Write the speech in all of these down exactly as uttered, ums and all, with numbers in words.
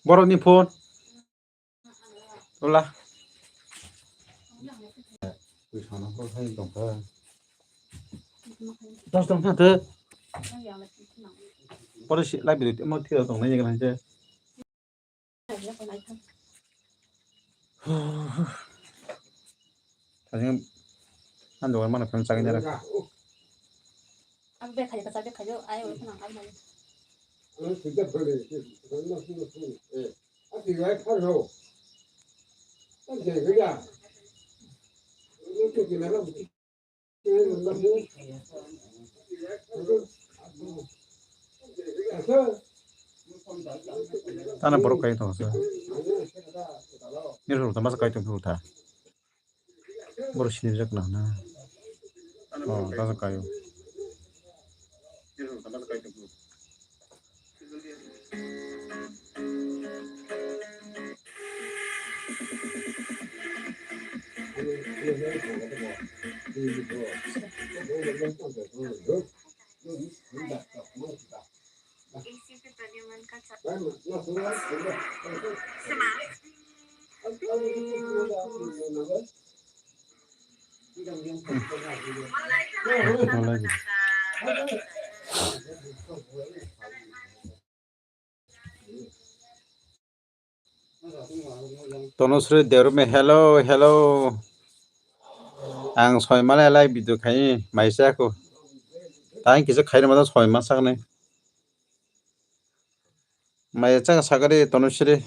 Borokni phone. Tola. Dos tong thate. Pore si live video mo thira tong nai nang je. Tadi kan dokan mana kan caknya. Ang bek khayo, kasa bek khayo, ayo, ulo phano ang ayo. Tana borok kai tong sa. Ni rok tama sa kai tong sa. Borok sinijak na hwnna. Oh, tasa kaio. Tonusri Derumi, hello, hello. Ang soi male lai video khai mai chako. Tang kisa khai ma soi ma sakni. Mai chang sakari Tonusri.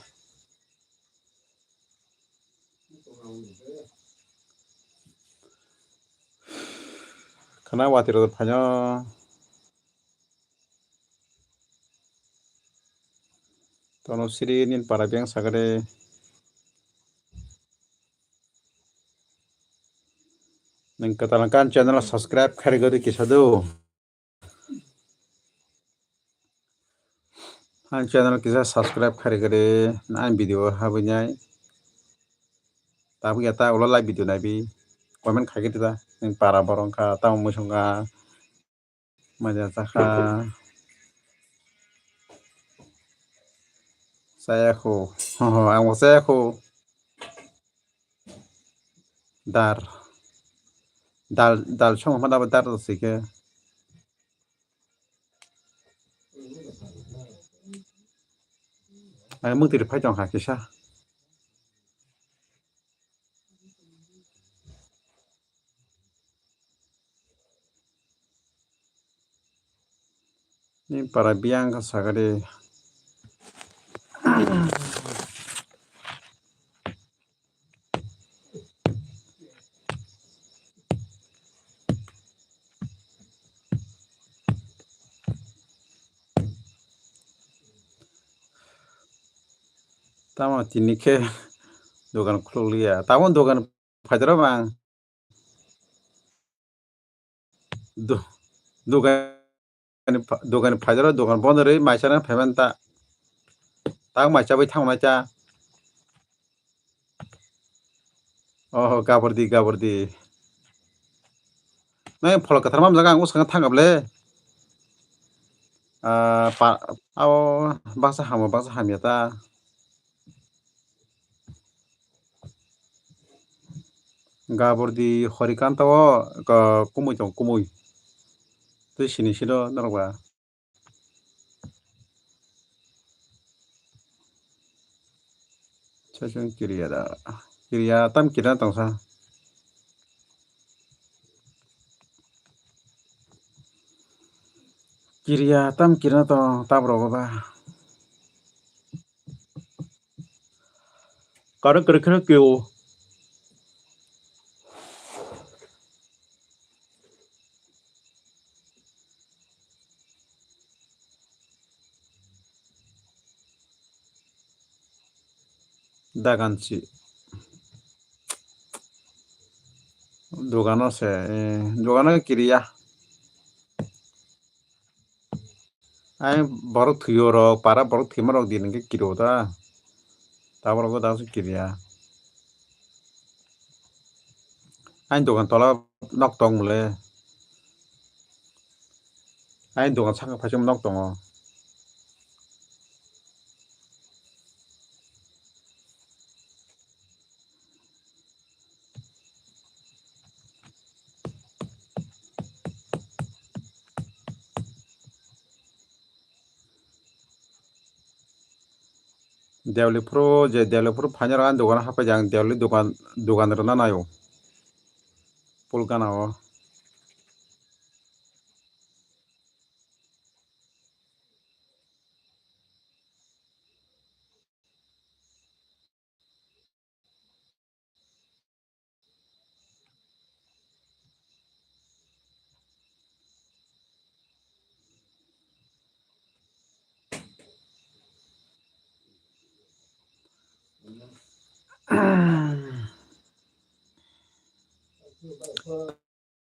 Khana watiro phaino. Tonusri nin para beng sakari. Nang katal kan channel subscribe khari gori kisa do. Ang channel kisa subscribe khari gori ang video habinai. Tabuk ya ta ulo live video naibi comment khai gori ta. Nang para borong kha tamo musung kha. Maja chakha. Chayakho. Ho, ho, ang bo chayakho. Dar. Dal, dal song mana bo dar to sike. Ang mung tiri phai tong kha kisa. Ni para biyang kha sakari. Tamo tini khe dogan khulukliya. Tamo dogan phaidoro bang. Do-, dogan, dogan phaidoro, dogan bondo rwi maisa nang phaiman ta. Tang maisa bai thang nai cha. Oh, gabordi, gabordi. Nai pholok kwthar mam jaga ang usanga thang able. Ah, pa, ao, baksa hamo, baksa hamya ta. Gabordi Horikanta o, ko-, kumui tong, kumui. Tei sini sino norok ba. Sasong kiriya da. Kiriya tam kiriya tongsa. Kiriya tam kiriya tong tabrogo ba. Karo kiri kiri kio. Dagan si. Dogano se, eh, dogano kiriya. Ai borok thwio rok, para borok thwima rok din hwnkhe kiro ta. Tabok rok da kiriya. Ai dogan tola nok tong mole. Ai dogan saka phaising nok tongo. Dewli phuru je Dewli phuru phainai rok ani dogan hapai jang Dewli dogan, dogan rwna naio. Pul gana o.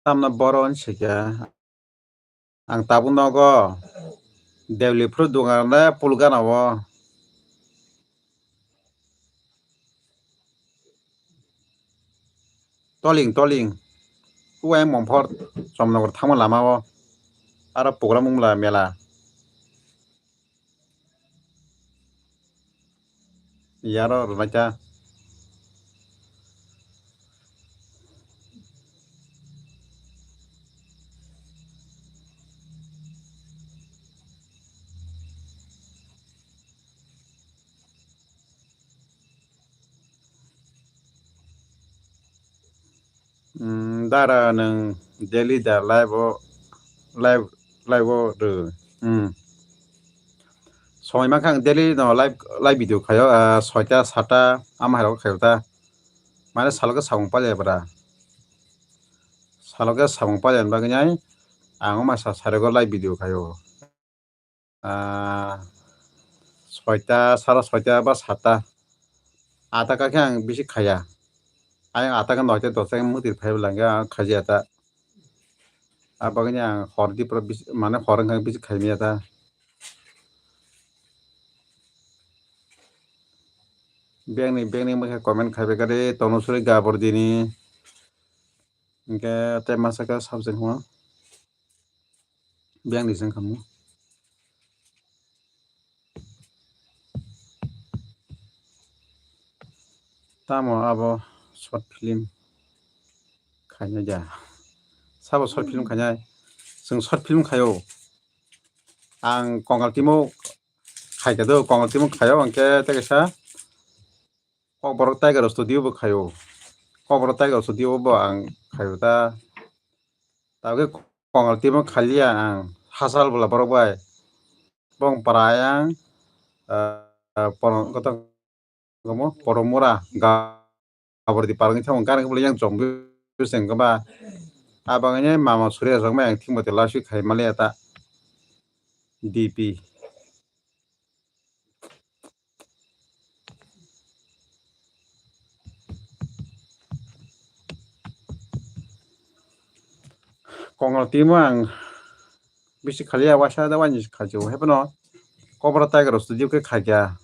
Tamno boro hinwi swikha. Ang tabuk nogo Dewli phuru dogan rwna pul gana o. Toling, toling. Uaiyang Mongphor, Chomnogor thangma lama o. Aro program wngla mela. Yaro rwnaikha. Hmm, dara nwng daily da live o, live, live o rw. Hmm. Somoi mankha ang daily no live, live video khaio, ah, soita, sata, ama hai rok khaio ta. Mane salo khe samung palya bra. Salo khe samung palya bagwi nai ang o masa sarego live video khaio. Ah, soita, sara soita ba sata. Ata kha khe ang bisi khaya. Ayang ata khe noita dosa khe mwtwi phai bwlangkhe ang khaji ata. Abagwini ang hor di pura bisi, mane hor wngkha bisi khaimaya ta. Bengni, bengni mokhe comment khaibai kha de, Tonosuri Gabor dini. Hingkhe tei masa khe subject hwnma. Biyang ni seng khamu. Tamo abo short film khainai da. Sabo short film khainai. Chwng short film khaio. Ang Kongal timo khaikha do, Kongal timo khaio, hwnkhe tei kaisa Kokborok Tiger Studio bo khaio. Kokborok Tiger Studio bo ang khaio ta. Tabukhe Kongal timo khaliya ang, hachal bwla borok bai. Bong para yang, ah, ah, pono-, koto-, komo, Poromura, Gabordi parang thang, gana khe yang chong bising khe ba. Abang ini mama Surya rok ma yang thik mate lasi khai maliya ta. D P. Kongal timo ang bisi khaliya, waisa da wani khajo, hebono Kokborok Tiger Studio khe khaikha.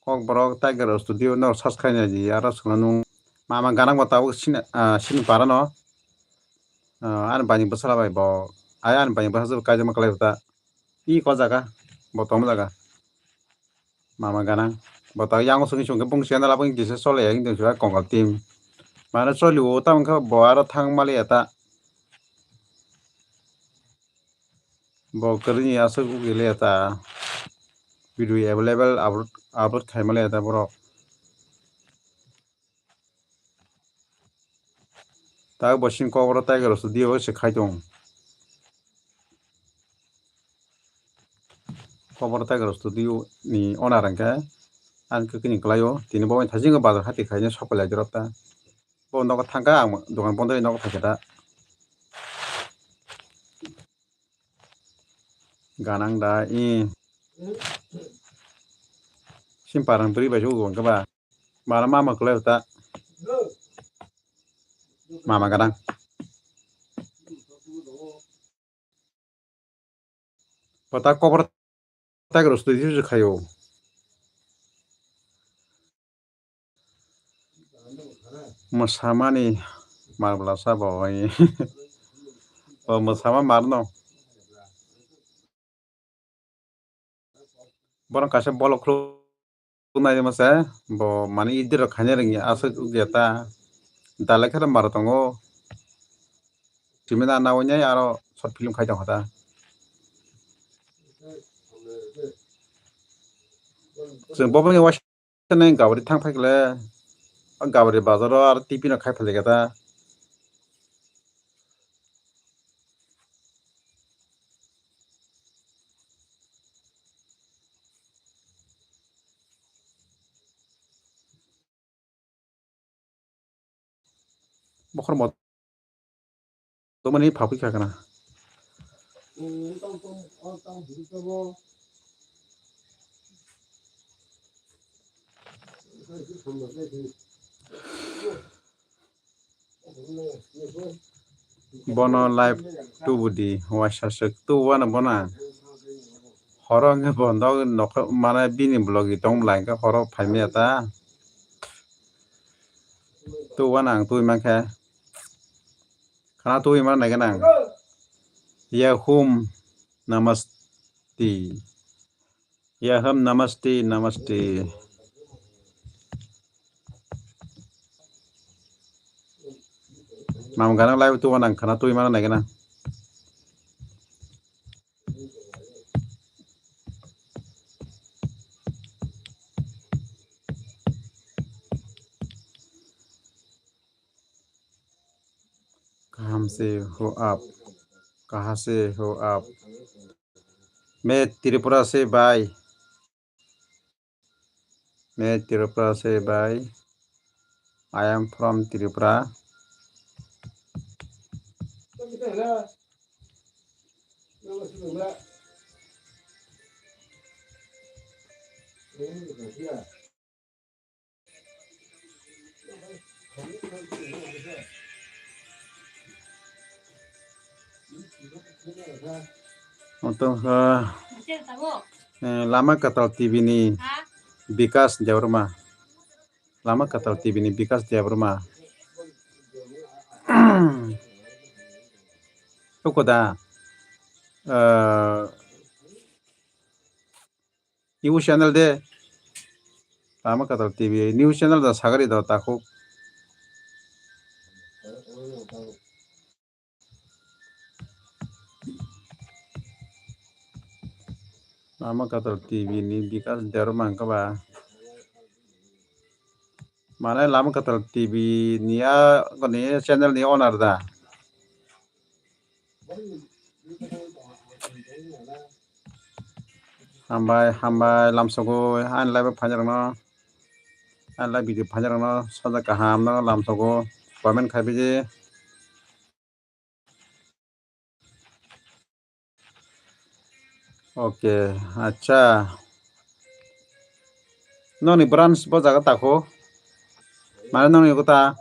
Kokborok Tiger Studio no search khaina di, aro songno nung mama ganang bo tabuk sini, ah, sini parano, ah, ani bani bwsala bai bo, ai ani bani bwsajwk kaijama kwlai ta. I ko jaga, bo tongma jaga. Mama ganang. Bo ta yang sung sung ke bung siya na labung kisa sole ya, hintu sura Kongal team. Mana soli o ta wngkha bo aro thang mali ya ta. Bo kwrwini aswk ugile ya ta. Video available upload, upload khai mali ya ta borok. Ta bo sini Kokborok Tiger Studio se khai tong. Kokborok Tiger Studio ni owner hwnkhe ang khe kini kwlaio. Tini bo thajingo bazar hati khaina sopai lai rok ta. Bo nogo thangkha ang dogan bondo nogo thangkha ta. Ganang da i. Sim parang bwrwi bai se ugo hwnkhe ba. Mara mama kwlai ta. Mama ganang. Bo ta Kokborok Tiger Studio se khaio. Mwsamani mar bwlasa bo oi. Bo mwsama mar no. Borok kaisa bolok khuluk nai masa bo mani idiro khaina ringya aswk ugya ta. Dalai khe mar tongo. Simina nawi nai aro short film khai tongkha ta. Chwng bo bini waisa nai gabri thang phai kle, o gabri bazar o aro tiffin rok khai phai khe ta. Bokhor mo tomani phapwi kha kana. Bono live tubu di, waisa swk tubu ano bono. Horo wngkhe bondo nokha mane bini vlog tong bwla hwnkhe horo phaimaya ta. Tubu ano ang twi mankhe. Khana twi mana nai gana ang. Yahum namaste. Yahum namaste, namaste. Mam gana live tubu ano ang khana twi mana nai gana. Kaham se ho aap? Kahan se ho aap? Main Tripura se bhai. Main Tripura se bhai. I am from Tripura. Motom kha, eh, Lama Kwtal T V ni Bikas Debbarma. Lama Kwtal T V ni Bikas Debbarma. Tuku da, eh, News channel de. Lama Kwtal T V news channel da sagari da takhuk. Lama Kwtal T V ni Bikas Debbarma wngkha ba. Mane Lama Kwtal T V ni a, ni channel ni owner da. Hambai, hambai, lamsogo, ani live phainai rokno, ani live video phainai rokno, sajak kaham no lamsogo, comment khai biji. Okay, acha. Noni branch bo jaga tako. Mane noni kota,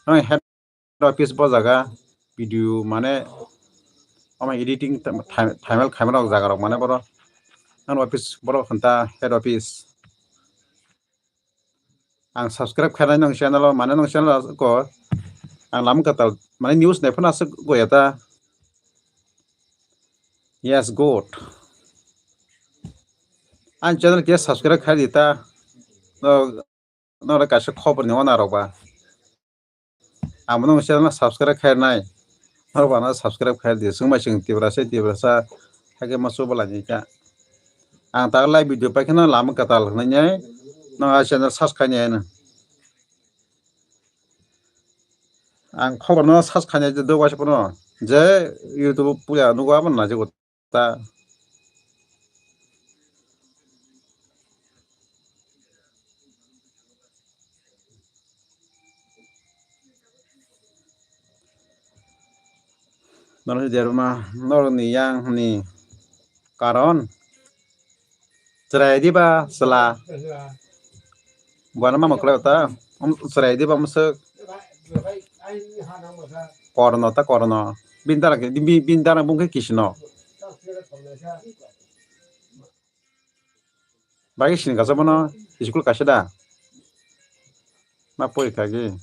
noni head office bo jaga video mane omo editing thaimel khaimel rok jaga rok mane boro nang office borok khanta head office. Ang subscribe khainai nong channel o mane nong channel ko ang Lama Kwtal mane news nai phano aswk goya ta. Yes, good. Ang channel khe subscribe khai di ta. No, no kaisa khobor ni wana rok ba. Amo nung channel subscribe khairnai. Norok bana subscribe khair di. Chwngbai chwng Tiprasa, Tiprasa. Hakhe ma chuba lai ka. Ang tak live video pai kheno Lama Kwtal hwnwi nai. No a channel search khainai ano. Ang khobor no search khainai je do waisa phano. Je YouTube puya nugo abo na je ta. Norok derma, norok ni yang ni karon. Chwrai diba chwla? Buana mama kwlai ta? Um, chwrai diba mwswk? Korno ta korno. Bini dara khe, bi-, bini dara bung khe kisino. Bagwi sini kaisa bono school kaisa da? Ma porikha gi.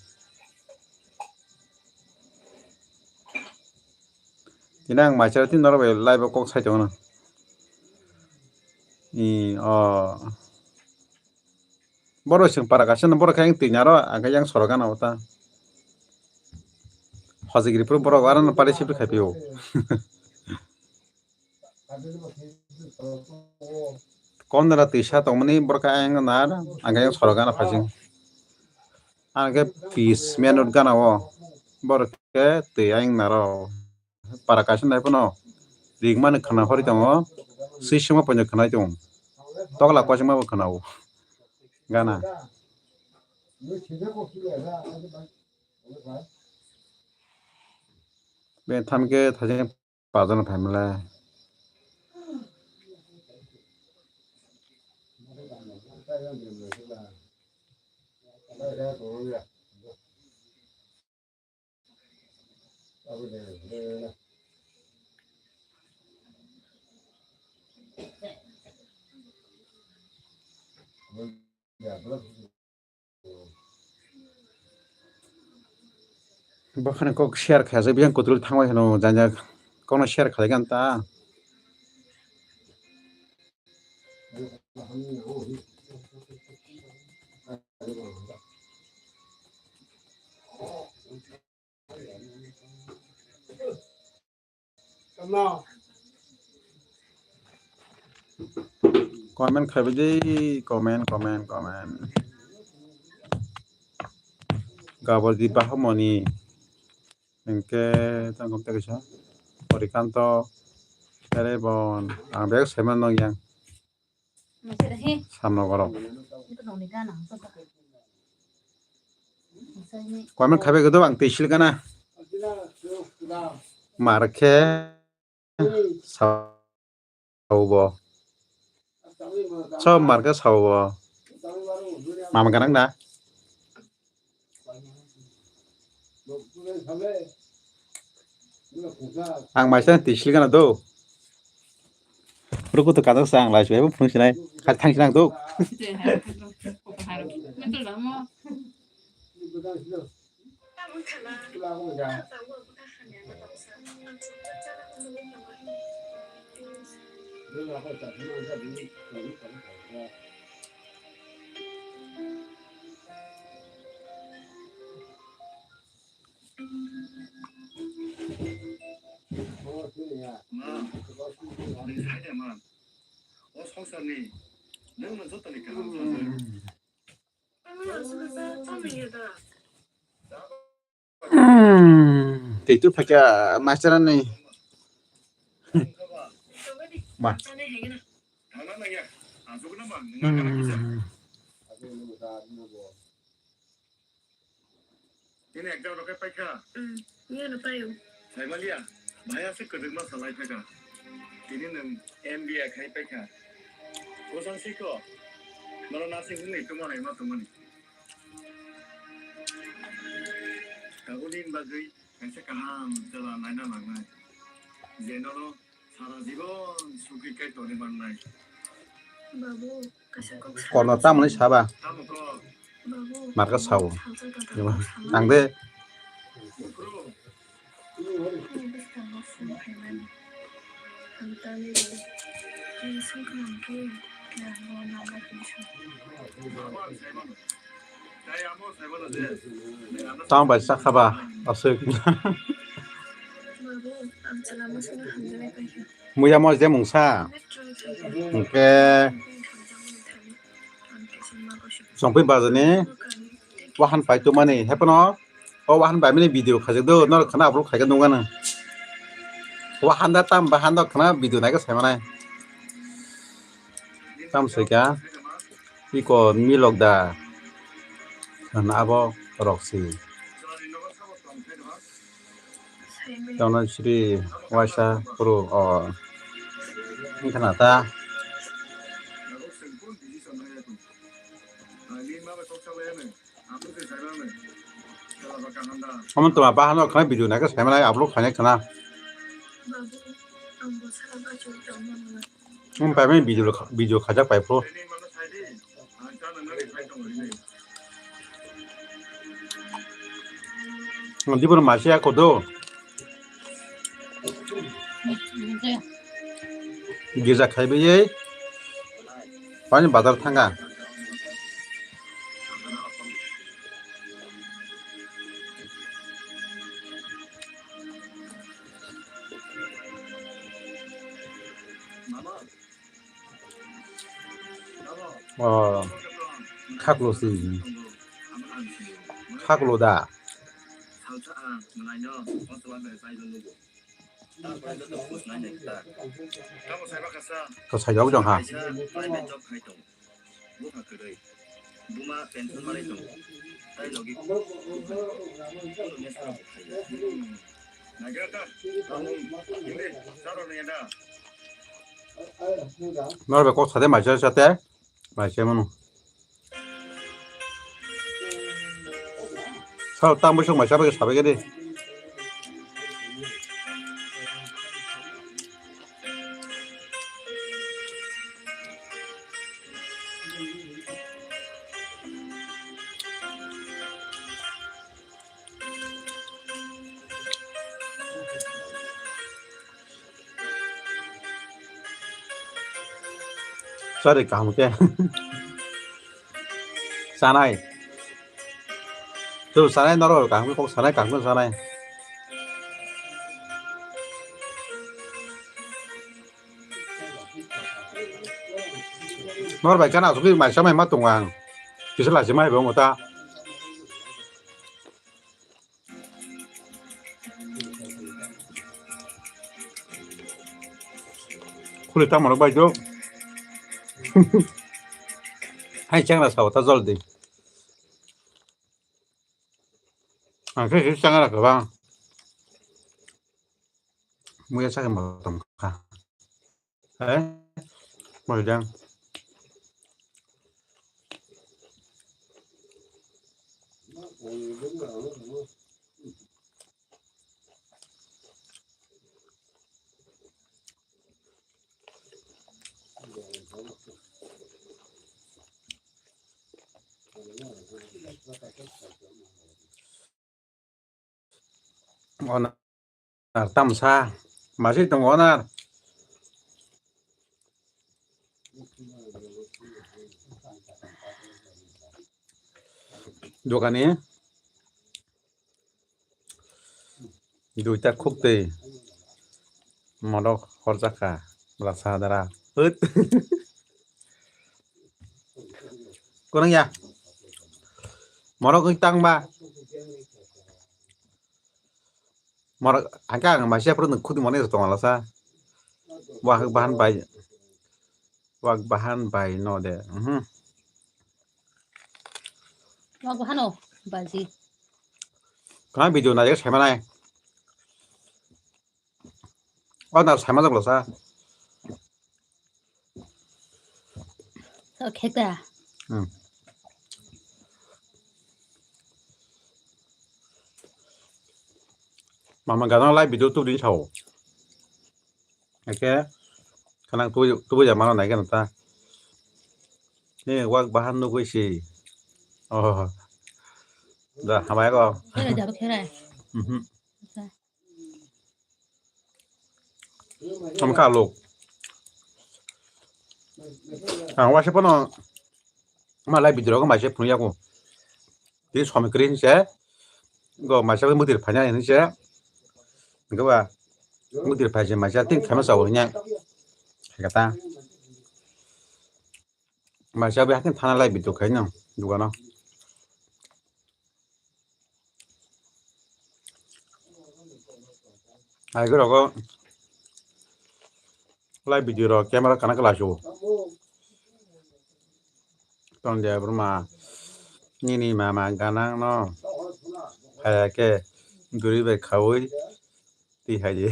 Tini ang mai chara tini norok bai live o kok sai tongo. I, o. Borok chwng para kaisa no borok khe yang twi naro, ang khe yang soro gana o ta. Hojagiri phuru borok aro no participate khai phio. Konra twisa tongmani borok ayang nar, ang khe sorok gana phaising. Ang khe pis menut gana o, borok khe twi ayang naro. Para kaisa nai phano ringmani khna hori tongo, swi sima poino khnai tongo. Tokla kochima bo khna o gana. Be thamkhe thaijak. Pajana phaimale. Bokhani kok share khaijak, biyang kutul thangbai hino janja kokno share khlai kha ta. Comment khaibai di, comment, comment, comment. Gabordi Bahamoni, hingke tang kom tagisa, Porikanto, Terebon, ang bek semen nong yang. Samno gorok. Comment khaibai godo ang teisil gana. Markhe saubo. So markhe saubo. Mama ganang da. Ang maisa twi sili gana do. Ruku to kadok sa ang lai sibaibo phunuk sinai. Khai thang sinang do. Tei tu phakya master ni. Ma. Hmm. Ini exam rok paikha. Hmm, iya no payo. Saimaliya, bahai ase kwdwkma salai phaikha. Tini nwng M B A khai paikha. Bwsang siko, norok nasing hwnwi tongma naima tongmani. Tabukni bagwi kaisa kaham chwla naina nangnai. Je nono sara jibon sugwi kai tongwi mannai. Babu, kaisa kok sa. Korno tamoni saba. Tamo kok? Babu, marka sao. Salsa tata. Ang de. Tamo bai sakha ba aswk. Muya mo je mungsa. Hwnkhe chongpui bazani wahan pai tongmani, hephano o wahan bai mani video khaijak do, norok khana upload khaikhe nukgano. Wahan da tam bahan da khana video naikhe saimanai. Tam saikha iko milok da khana abo rok si. Tamo sri waisa phuru o wngkha na ta. Omo toma bahano khna video naikhe saimanai upload khainai khna. Omo paimani video, video khajak pai phuru. Dibor masi ako do. Girja khaibai ye. Pani bazar thanga. Oh, khaklo si. Khaklo da. To sai jok jong ha. Nor be kok sade mai sate. Mai se mano. Sal tang bwswk mai sabai sabai gede. Chari kaham khe. Sanai. Tu sanai noro kaham khe kok sanai kaham khe sanai. Nor bai kana asugwi mai samai ma tongo ang. Kisa lachi mai bo mota. Khuli tamo rok bai do. Hai changra sao ta joldi. Ang khe khe changra kwbang. Muya sakhe mo tong kha. Hai. Mo jang. Onar tamsa masi tongo onar. Dukani. Duita khuk twi morok horjak kha, lasa dara. Hwt. Kwrwng ya. Morok wng tang ba. Morok hangka ang masia phuru nwng khudi mone tong lasa. Wak bahan bai. Wak bahan bai no de. Mhm. Wak bahano baji. Kha video na je sai manai. O na sai manai lasa. So kheta. Hmm. Mama gana live video tu din sao. Eke kanang tubu tubu jama no nai gana ta. Ni wak bahan nugui si. Oh. Da hamai ko. Kera jabo kera. Mhm. Asa. Am ka lok. Ang wase pono ma live video ko mai se phunu ya ko. Ti somi kri se. Go mai se mudir phanya ni se. Go ba. Mudir phai se mai se tin khama sa wo nya. Kata. Mai se abi hakin thana live video khai no. Dugano. Ai goro go live video ro camera kana kala chu. Ton de bruma nini mama ganang no. Hai ke duri bai khaui ti hai di.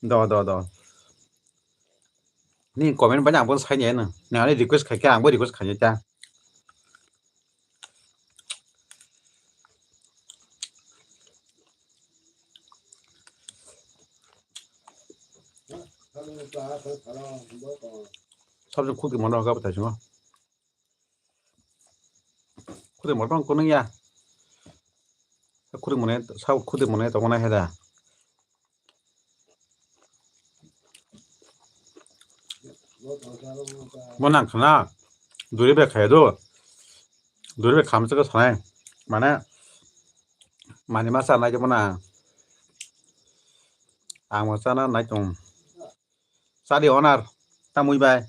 Do do do. Ni comment bai ang bo sai ni no. Nang ani request khai ke ang bo request khai ta. Sabjak khudi mano ga bata singo. Khudi mano tong kunung ya. Khudi mone sa khudi mone tong na heda. Mo nang khna duri be khai do. Duri be kham chaka sanai. Mane mani ma sa nai mo na. Ang mo chana nai tong. Sadi onar tamui bai.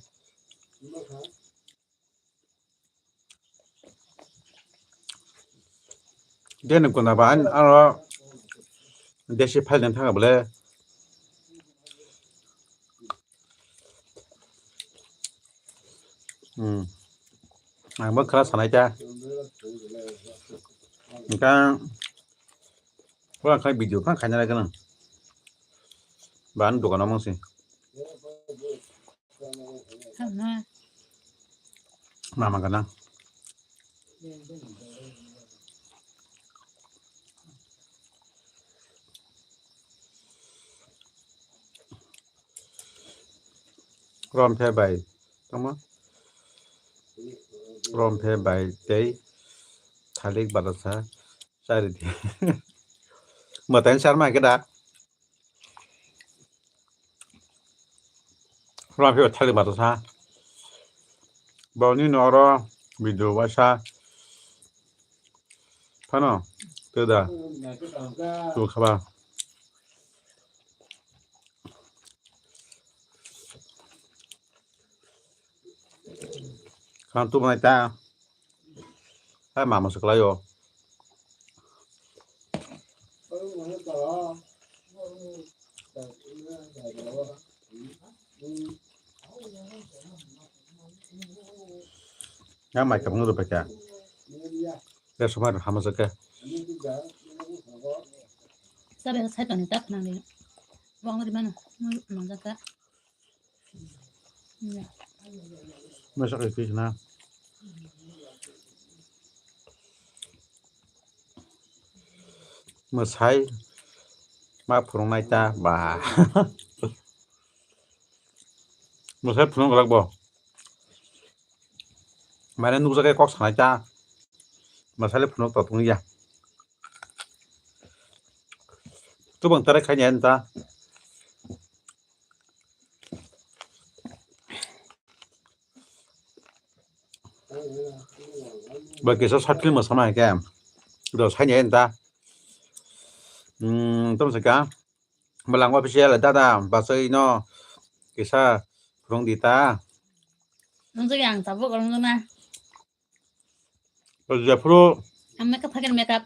Deni kuna ba an aro desi phai den thanga bole. Hmm. Ang bo khara sanai ta. Engkang orang khai video phang khaina lai ganang. Ban dukano mangsi. Mama ganang. Rom phe bai. Tama. Rom phe bai tei thalik balasa. Chari di. Matain sarma keda. Hura phio thali bato sa. Boni noro video waisa. Phano. Teda. Tu khaba. Khan tu mai ta. Hai mama se kwlaio. Ya mai kabang rw paikha. Ya sumai rw hama se khe. Sabe sai toni tak nang ni. Bong ri mano. Mang jaka. Masa kai kis na. Mwsai ma phwrwng nai ta ba. Mwsai phwrwng glak bo. Mane nukjagwi kok sanai ta. Mwsai le phwrwng to tong ya. Tubang tarai khai ni ta. Ba kisa short film sama ke. Do sai ni ta. Hmm, tum saka. Malang official dada basai no kisa phwrwng di ta. Nung jagi ang tabuk rwng na. Jephuru ang makeup hagen makeup.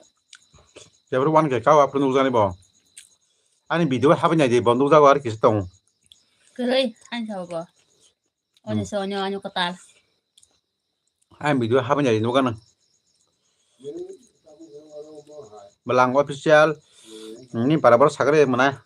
Jephuru wan ke kawa phwrwng nukjani bo. Ani video habai nai di bo nukjago ar kisa tong. Kwrwi thain sa go. Oni se onyo anyo katal. Ang video habai nai di nukana. Malang official ni para bor sagre mana.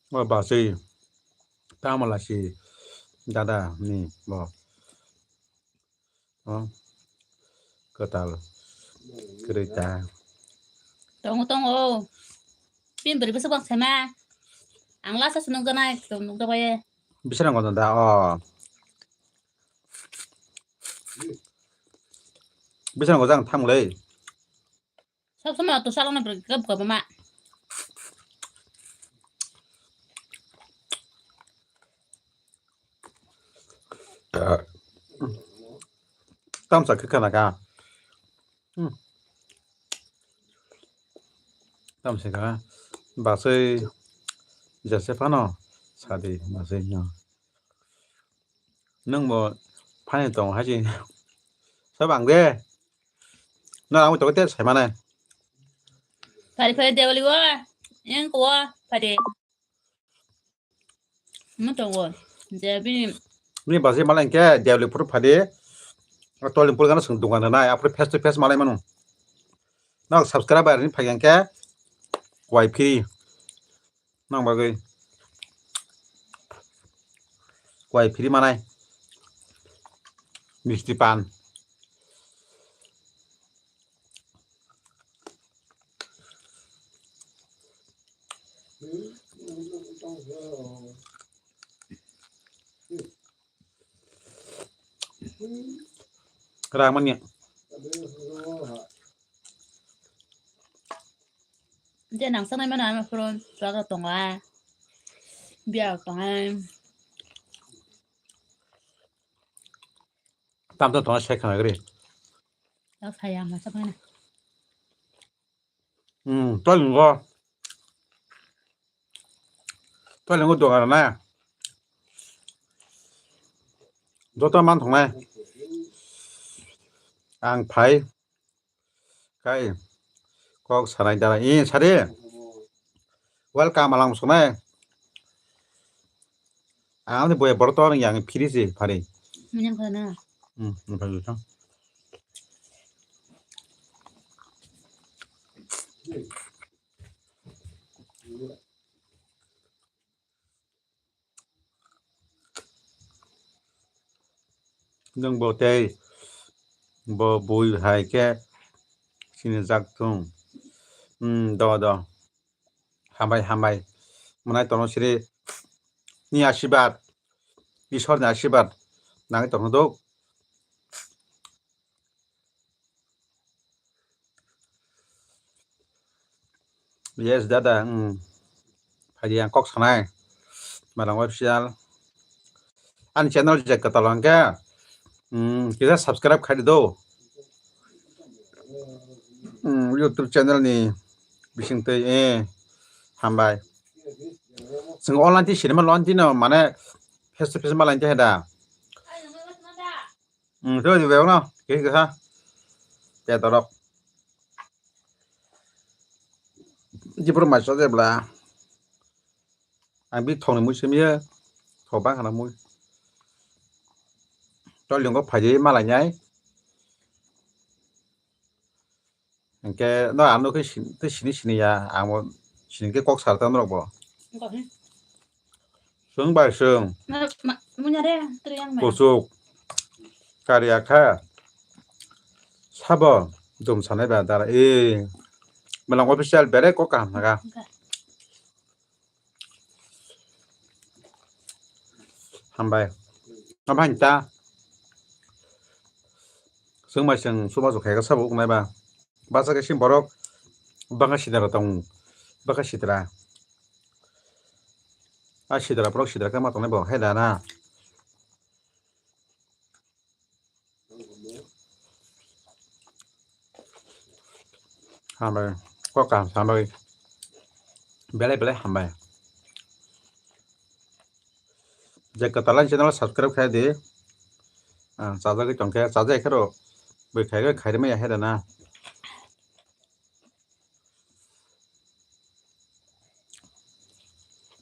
O bachwi tamo lasi dada ni bo. O kwtal kwrwi ta. Tongo, tongo. Pin bwrwi bwswk bang sema. Ang lasa se nukjaknai, nukjakbai. Bisrango da o. Bisrango jang thanglai. Sob somoi auto salokno bwrwi kebo kebo ma. Tamsa khe khana kha. Hmm. Tamsa kha. Basai jese phano sadi basai no. Nwng bo phani tongo hai se. Sob ang de. No, ang tongo te sai mane. Phari phari Dewali o. Eng ko phari. Mo tongo. Je bini. Ni basi malai ke Dewali phuru phadi. Toli phuru gana sung dungan na, apre face to face malai manu. No subscriber ni phai ke. Wai phiri. Nang bagwi. Wai phiri manai. Misti pan. Rang manya. Je nang sanai mana ama phone, suaga tonga. Bia tonga. Tam tam tongna sai khna gri. Tao saya masa mana? Hmm, tol ngo. Tol ngo dogan na. Joto man thongnai. Ang phai. Kai. Kok sanai dara. Eh, sari. Welcome alang sonai. Ang ni boya borok to yang phiri se phari. Manyang khana. Hmm, hmm, phari to. Nwng bo tei bo bui hai khe sinijak thung. Hmm, do, do. Hambai, hambai. Mwnai tono siri ni asibad, Ishwar ni asibad nangwi tongno dok. Yes, dada, hmm. Phaidi ang kok sanai. Malang official. Ani channel je kwtal hwnkhe, hmm, kisa subscribe khaidi do. Hmm, YouTube channel ni bisingtwi, eh, hambai. Chwng online ti sinima lon tino, mane face to face ma lain te heda. Hmm, to di bebno, kisa kisa. Petorok. Jipur mai so jebla. Ang bi thongni mui simi ye. Thok bang khana mui. Tol lingo phaidi malai nai. Hingke no ano khe sin-, tei sini sini ya. Ang bo sini khe kok sar tang norok bo. Kok ni? Swng bai swng. Ma, ma, munya re, tru yang ma. Kuchuk. Kari akha. Sabo. Dum sanai ba dara. Eh. Malang official bere kok kaham naga. Oke. Hambai. Hambai ta. Swng bai swng suba su khaika sabo uknai ba. Basa khe sim borok bangkha sidra tong. Bangkha sidra. A sidra borok sidra khe ma tongnai bo hai da na. Hambai. Kok kaham sambai. Belai belai hambai. Je kwtal ani channel subscribe khai di. Ah, chajagwi tongkhe, chajai khe ro. Bui khai khai rima ya hai da na.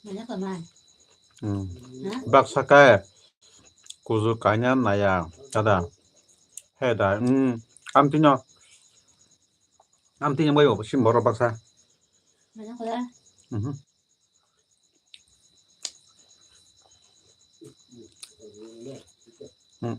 Manya ka man. Hmm. Ha? Baksa khe kuzu kaina naya kada. He da. Hmm. Amtino. Amtino bai sim borok baksa. Manya ka da. Mhm. Hmm.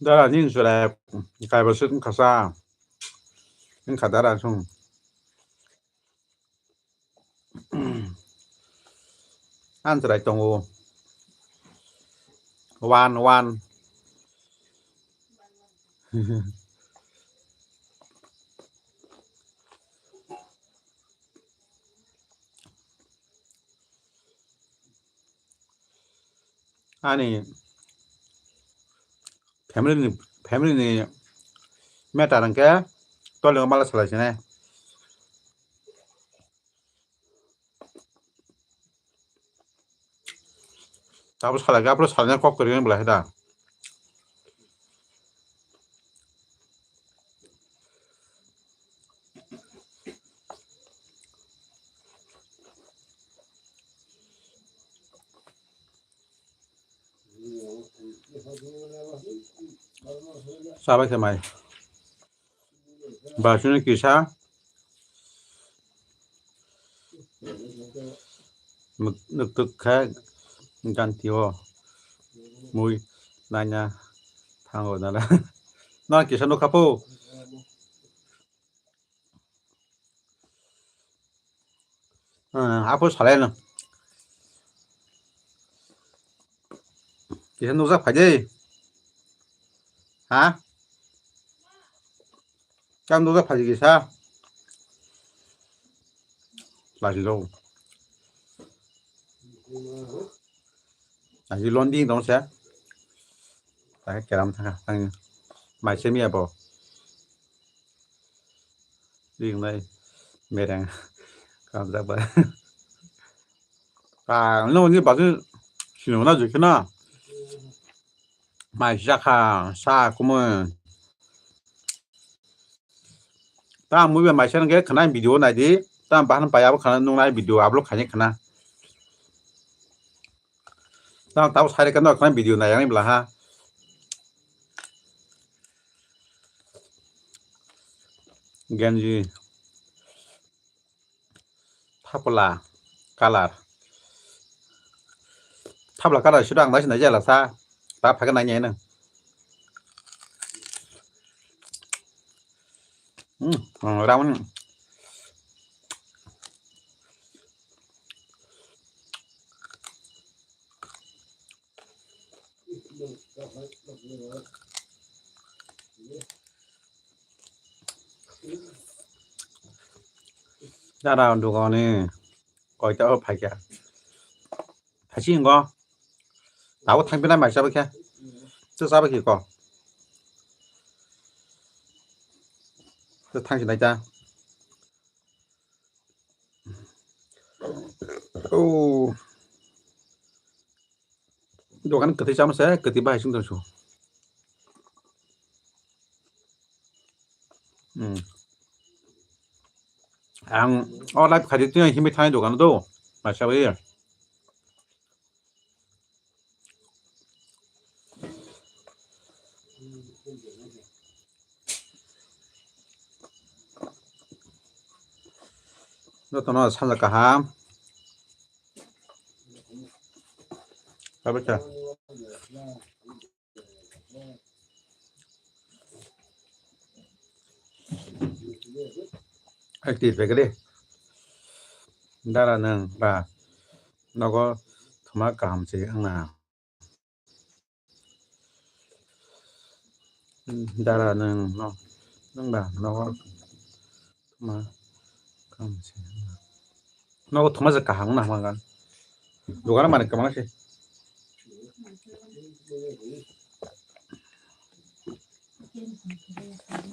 Dara ni sura kaibo sut khasa. Wngkha dara sung. Anjrai tongo. One, one. Ani family ni, family ni matter hwnkhe tolngo mala salai sini. Tabuk salai khe, aphuru salai kok kwrwi wng belai khe da. Sabai khe mai. Basuni kisa. Nuk tuk kha ganti o mui nanya thango dana. No kisa nukha po. Apo salai no. Kisa nukjak phai de. Ha? Kisa nukjak phai de kisa. Lagi lo. Lagi londi dong sa. Lagi keram thang thang. Mai semi abo. Ringnai mereng kamjak ba. Ah, no ni basu sino na jukhe na. Mai jakha sa kumui. Ta mui ba mai sen ge khana video nai di. Ta bahan paya bo khana nung nai video upload khani khana. Ta tau sai kan khana video nai yang bla ha. Genji. Thapla color. Thapla color siro ang nai sinai jala sa. Ta phaga nai nai nang. Hmm, hmm, ramen. Dara dugani koita o phaikha. Phaisi hingo. Tabo thangpinai mai chabakhe. To chabakhe ko. To thangsinai ta. Oh. Dokan kwtwi chama se, kwtwi bahai sung tong su. Hmm. Ang o live khadi twi himwi thani dokan do. Masa bai. Jotono sanja kaham. Kabe cha. Active begre. Dara nang ba. Nogo thuma kaham se wngna. Dara nang no, nang da nogo thuma kam se. Nogo thuma je kaham na hama gan. Dogan mani kamang se.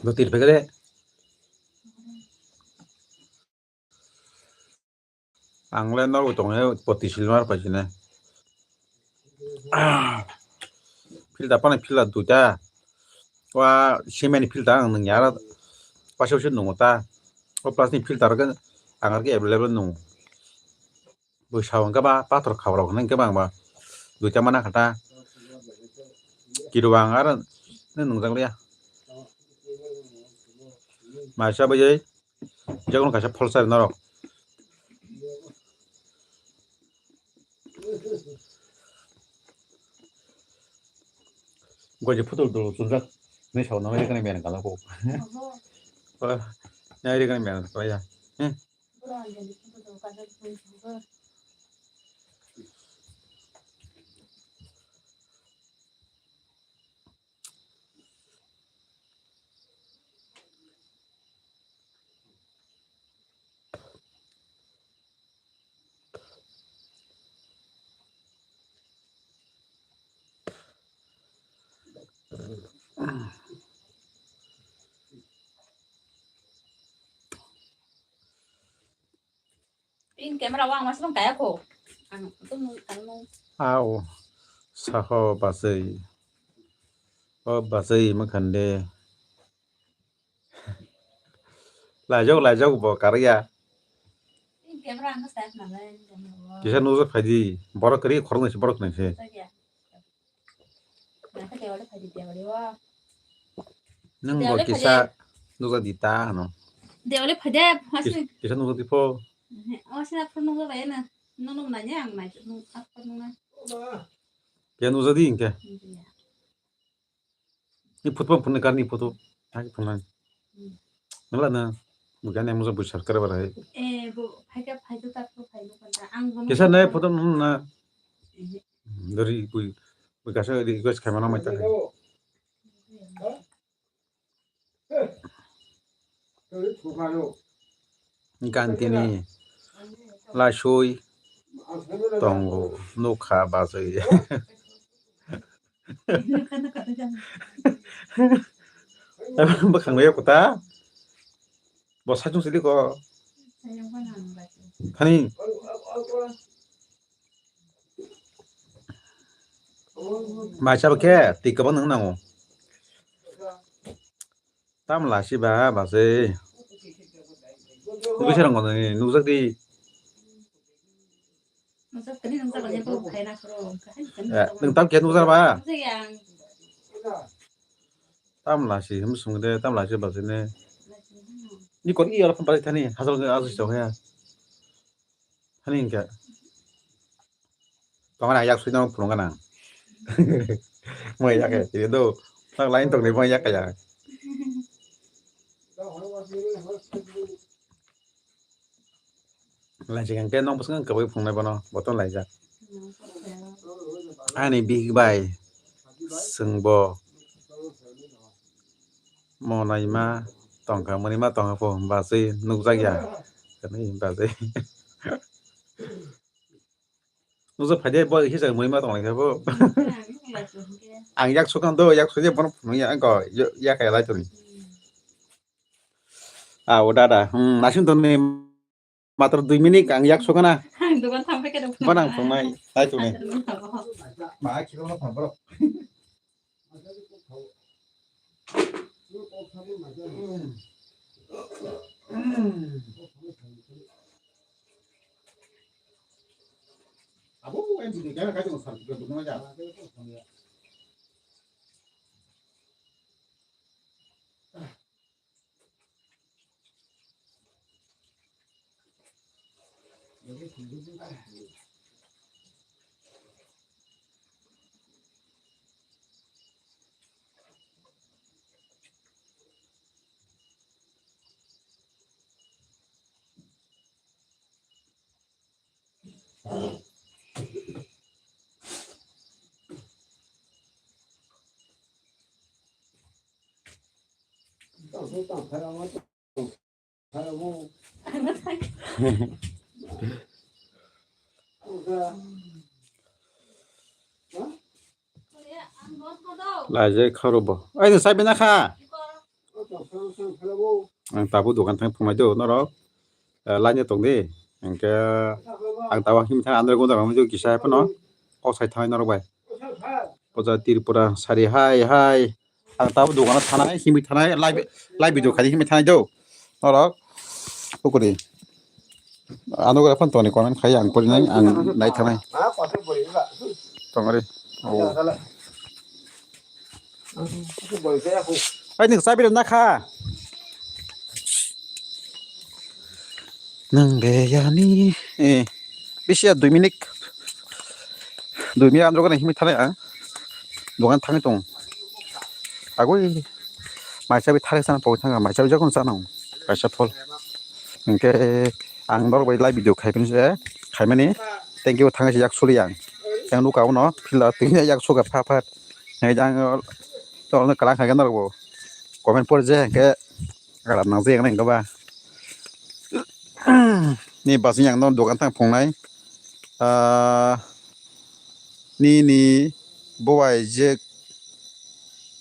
Dotir pegede. Ang le norok tong he poti silmar paisine. Filter pani filter duita. Wa cement filter ang nung yara. Pasal sih nung ta. O plastic filter ke ang ke available nung. Bui sawang ke ba pathor khabrok nung ke bang ba. Duita mana kata. Kiru bang ar nung jang liya. Masa bajai. Jagon kaisa pholsari norok. Goi je photo dol chunjak. Ni sao nang rikani men kala ko. Nang rikani men kala ya. Hmm. In camera wang mas long kaya ko. Ang tum ang nung. Ao. Saho basai. O basai makhande. Laijak laijak bo karya. In camera ang sa na lai. Kisa nujak phaidi. Borok kari khorok nasi borok nasi. Nung bo kisa nukjak di ta hano. Dewale phai de, hasi. Kis-, kisa nukjak di pho. Hasi na phone nukjak bai na. Nono nanya ang nai, nung apa nung na? Kaya nujadi hingke? Iya. Ni photo phone kar ni photo. Hai phone nai. Hmm. Nala na. Bukan yang musa besar kar barai. Eh, bu, hai ka, hai tu tak tu, hai tu kan. Ang bono. Kesa nai photo nung na. Iya. Dari bui, bui kasa request khaimano mai ta. Iya. Gantini lasui tongo nukha bachai. Bwkhang bai kota bo saichung sili ko. Thani. Mai chaba khe twi kwbang nang nango. Tam lasi ba bachai. Bisa rang kono ni nukjak di. Nukjak tini nukjak ni bo phaina kro. Eh, nwng tam khe nukjak ba? Nukjak yang. Tam lasi him sung de tam lasi bachai ne. Ni kon i ala phan bachai thani hasal ge asu chok ya. Hani hingke. Tongo na yak sui no phunuk gana. Mo yak e, ini do. Tak lain tong ni mo yak ya. Lain sing ke nong bwswng kwbwi phunuknai bono, bo tong laijak. Ani bihik bai swngbo. Mo naima tongkha, mwnwi ma tongkha pho, bachwi nukjak ya. Kwrwi bachwi. Nukjak phai de, bo hisa mwnwi ma tonglaikha pho. Ang yak sukang do, yak suje bono phunukya ang ko, ya kaya lai toni. Ah, o dada, hmm, naising toni. Matro dui minute ang yak sokana. Ang dogan thang pake dong. Bana ang tongnai, tai tongnai. Ang dogan thang pake. Ma khilo na thang bro. Abo, em, video kaya kaya sar, video kaya. Laijak kha rw bo. Ai, nwng chai bina kha? Ang tabuk dogan thang phunai do norok. Eh, laina tong di. Hingke ang tabuk himtha andro gonda rok kisa phano. Kok sai thang norok bai. Puja Tripura sari hai hai. Ang tabuk dogano thanai, himwi thanai, live, live video khai himwi thanai do. Norok, ukuri. Ano gra phone toni comment khai ang pori nai, ang nai thanai. Tongori. Oh. Ai, nwng chabi rw na kha. Nang be yani, eh, bisi ya dui minute. Dui minute andro gana himwi thanai ang. Dogan thangwi tong. Agoi, mai chabi thari sana pogwi thanga, mai chabi jokon sana. Kaisa phol. Hingke ang norok bai live video khai phano se, khaimani. Thank you, thangwi se yak suli ang. Yang nuka uno, phila twi yak suka pha pha. Hingke ang tolno kalang khai norok bo. Comment por je hingke. Aram nang jeng nang ba. Ni basing yang no dogan thang phungnai. Ah, nini bowai je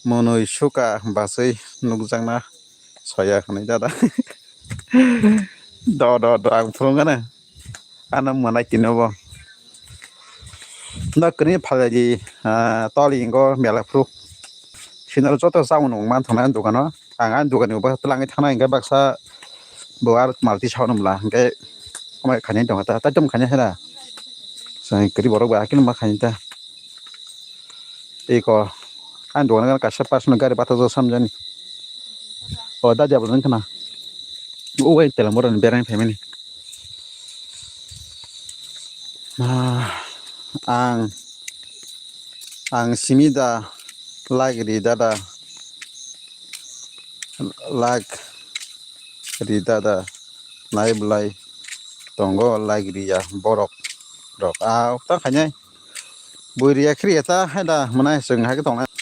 monoi suka basui nukjakna soya hwnwi dada. Do, do, do, ang phunukgana. Ano mwnai tino bo. No kwrwi phalai di, ah, toli ingo mela phuru. Sinalo joto chamung nung man thangna dogano. Ang ani dogani bo twlangwi thangna hingke baksa bo ar malti sauna mla hingke omo khainai tongkha ta, tai tamo khainai hera. Sai kwrwi borok bai akino ma khainai ta. Tei ko ani dogano kaisa personal gari bathajak samjani. O da diablo wngkha na. O bai telam boroni berani phaimani. Ah, ang, ang simi da, like ri da da, like ri da da, nai belai tongo like ri ya borok rok. Ah, ta khainai bui ri ya khri ya ta hai da mwnai chwng hai khe tongnai.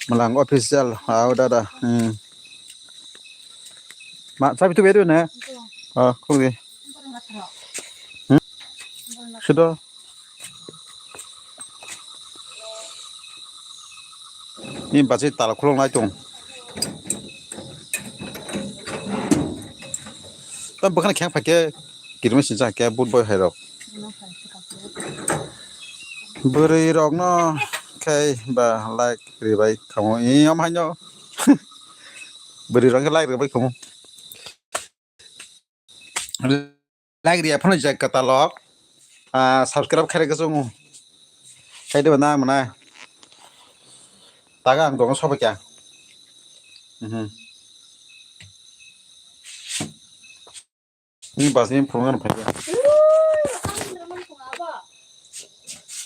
Mwlang official, ah, da da. Hmm. Ma, chabi tu bedu ne? Ah, khung di. Hmm? Sudo. Ni bachai tala khulok nai tong. Tam bwkhani kheng phaikhe kirima sincha khe but boi hai rok. Bwrwi rok no khai ba like ribai khamu. Iyam haino. Bwrwi rok khe like ribai khamu. Like riya phano jai kwtalok, ah, subscribe khairok khe chungo. Khai de na mwnai. Taga ang dongo sobai kya. Mhm. Ni bas ni phungan phaiya.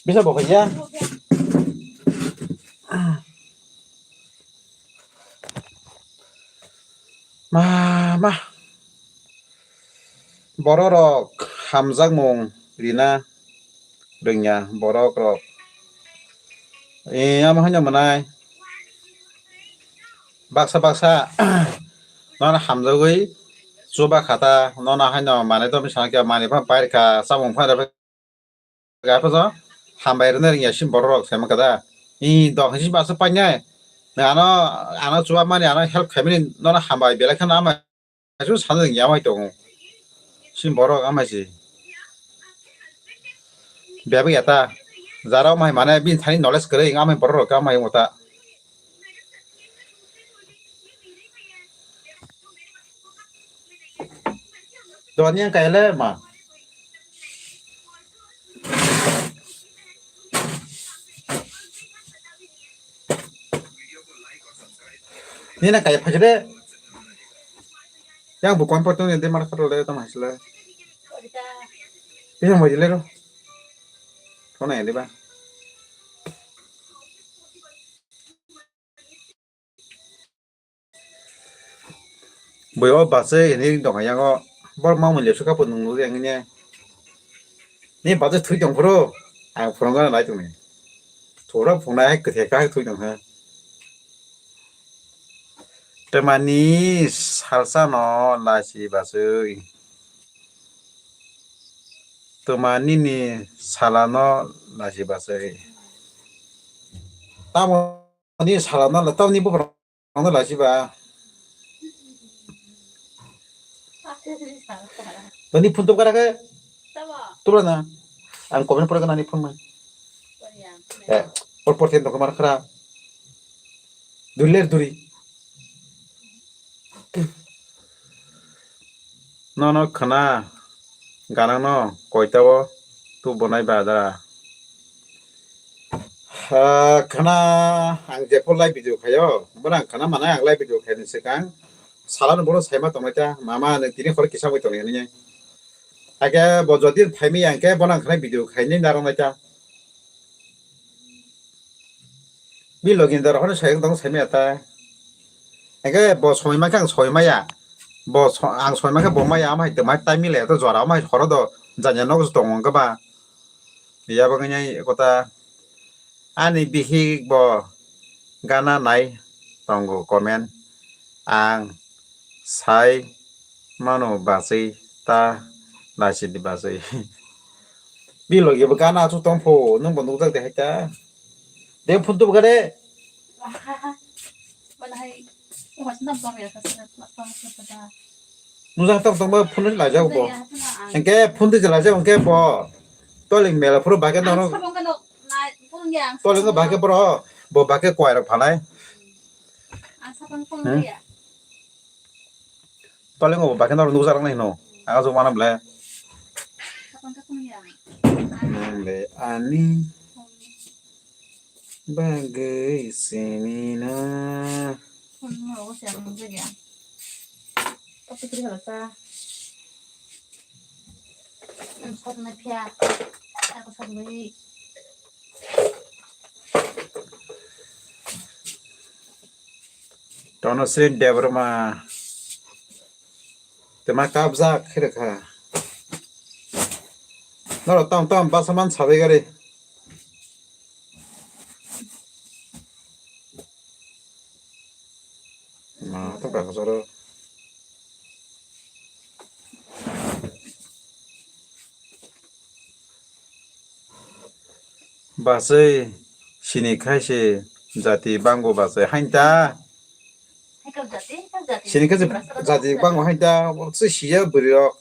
Bisa bo phaiya. Ma, ma. Borok rok hamjakmung rina rwngya borok rok. E, amo haino mwnai. Baksa baksa nono hamjagwi chuba khata nono haino manwi tongwi sana khe manwi phano pairikha chamung phano Gapaso hambai rwna rwngya sini borok rok sema kada. I dok hinsi baso painai. Ano, ano chuba mani ano help khaimani nono hambai belai kheno ama su sana rwngya amai tongo. Sini borok amai si. Bebak ya ta. Jara amai mane bini thani knowledge kwrwi amai borok rok amai wngta. Doni yang kaya le ma. Ni na kaya phajre. Yang bu kon portong yang de mar khatro le tam hasle. Bisa mo jile ro. Kona yang de ba. Bui o bachai hwnwi tongkha yango, borok mamui lepsukha bo nung nukjak hwnwi. Ni bachai thwi tong phuru ang phwrwngna nai tongni. Thura phungnai hai kwthai kha thwi tongkha. Twmani salsa no lachi bachai. Twmani ni sala no lachi bachai. Tamo ni sala no, tamo ni buphang no lachi ba. Toni phone to kara ke? Tula na. Ang comment pore kana ni phone mai. Eh, por por tiyan to kamar khara. Duri ler duri. No, no, khana. Ganang no, koita o tu bonai ba da. Ah, khana ang jepho live video khayo, borang khana manai ang live video khaini swkang. Salano bono saima tongnaita, mama nwng tini hor kisa bai tongni hinwi. Age bo jodi phaimi ang khe bono ang khana video khaini narwknaita. Bi login daro hwnwi sayang tong saimaya ta. Ege bo soi mankhe ang soi maya. Bo so-, ang soi mankhe bo maya, amai tongmai time mile to jora amai horo do janya nok tongo khe ba. Ya bagwi nai kota ani bihik bo gana nai tongo comment. Ang sai mano bachai ta laisidi bachai. Bi logi bo gana achu tongpho, nwng bo nukjak de hai ta. De phun tu bwkade. Nukjak tong tong bo phun laijak bo. Engke phun de laijak engke bo. Toling mela phuru bage nono. Toling bage bro. Bo bage kwai rok phalai. Hmm? Tolengo bo bakhe norok nukjak roknai hino. Ang aswk wanam le. Nang le ani bagwi simi na. Ang sot na phiya. Ako sot bai. Tonosri Debbarma. Tema kabjak khe rwkha. Norok tom tom basa man sabai gari. Ma, to ka kasaro. Bachwi sini khai se jati bango bachwi hain ta. Sini khai se jati bango hain ta, se siya bwrwi rok.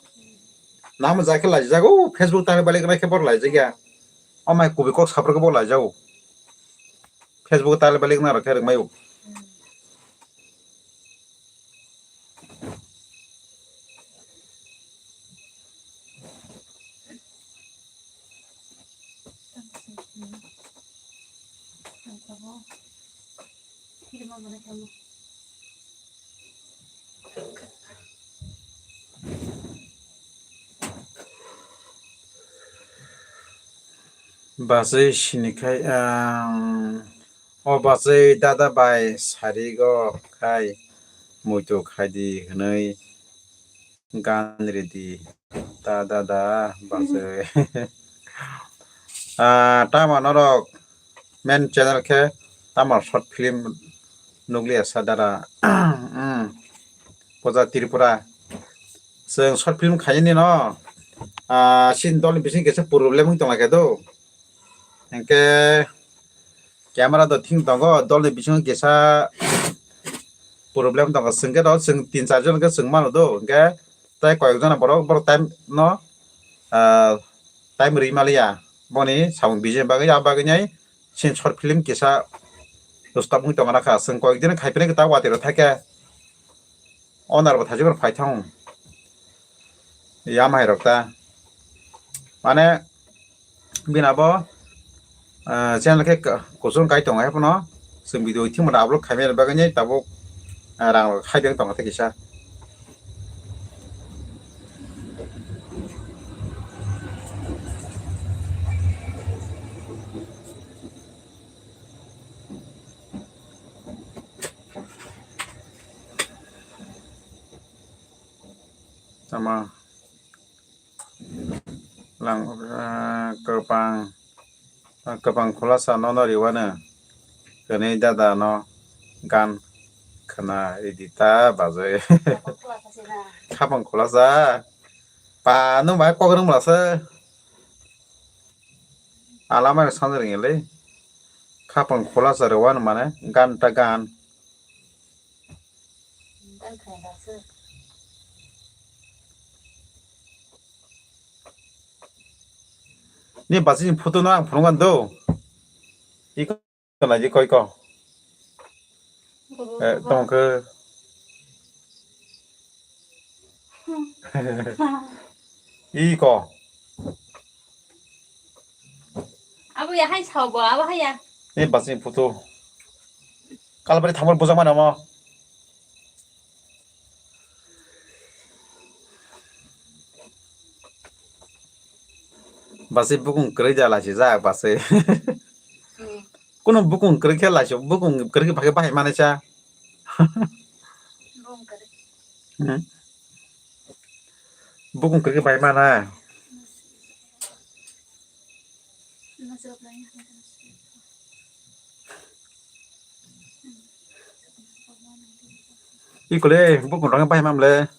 Namo ja khe lai jago, Facebook tani balik nai khe bor lai jagya. O mai kubi kok sapro khe bor lai jago. Facebook tani balik na rok khe rwk mayo. Bachwi sini khai, ang, o bachwi dada bai sarigo khai muitu khaidi hwnwi gan ridi ta dada bachwi. Ah, tamo norok main channel khe tamo short film nukliya sa dara. Hmm. Poja Tripura. Chwng short film khaini no. Ah, sin dolni bising kisa problem wng tonglaikha do. Hingke camera do thing tongo, dolni bisingo kisa problem tongo. Chwngke do chwng tin char jon khe chwng mano do. Hingke tei koyek jona borok, borok time no, ah, time ri maliya. Boni samung bijin bagwi, ya bagwi nai sin short film kisa stop wng tongna kha. Chwng koyek din khai philai khe ta watiro thake. Owner bo thajibor phai thang. Ya mai rok ta. Mane bini abo, ah, channel khe ka-, kuchung kai tongo, haiphano chwng video thimano upload khaimani bagwi tabuk, ah, rang rok khai deng tongo tei kisa. Tama lang, ah, kwbang, ah, kwbang khulasa nono riwano, kwnwi dada no gan khna ridi ta bajai. Khapang khulasa. Pa, nwng bai kok rwng mlasa. Alamai sanjwr wngya le. Khapang khulasa rwano mane gan ta gan. Ni basi ni photo no ang phunukgwi do. Iko nai di koi ko. Eh, tong ke. Iko. Abo ya hai sao bo, abo hai ya. Ni basi ni photo. Kalbari thamor bujak mano mo. Basi bukung kwrwi da laisijak basi. Hmm. Kuno bukung kwrwi khe laisio, bukung kwrwi khe bahai manai cha. Bukung kwrwi. Hmm. Bukung kwrwi khe bahai mana. Ikole bukung rang bai mamle.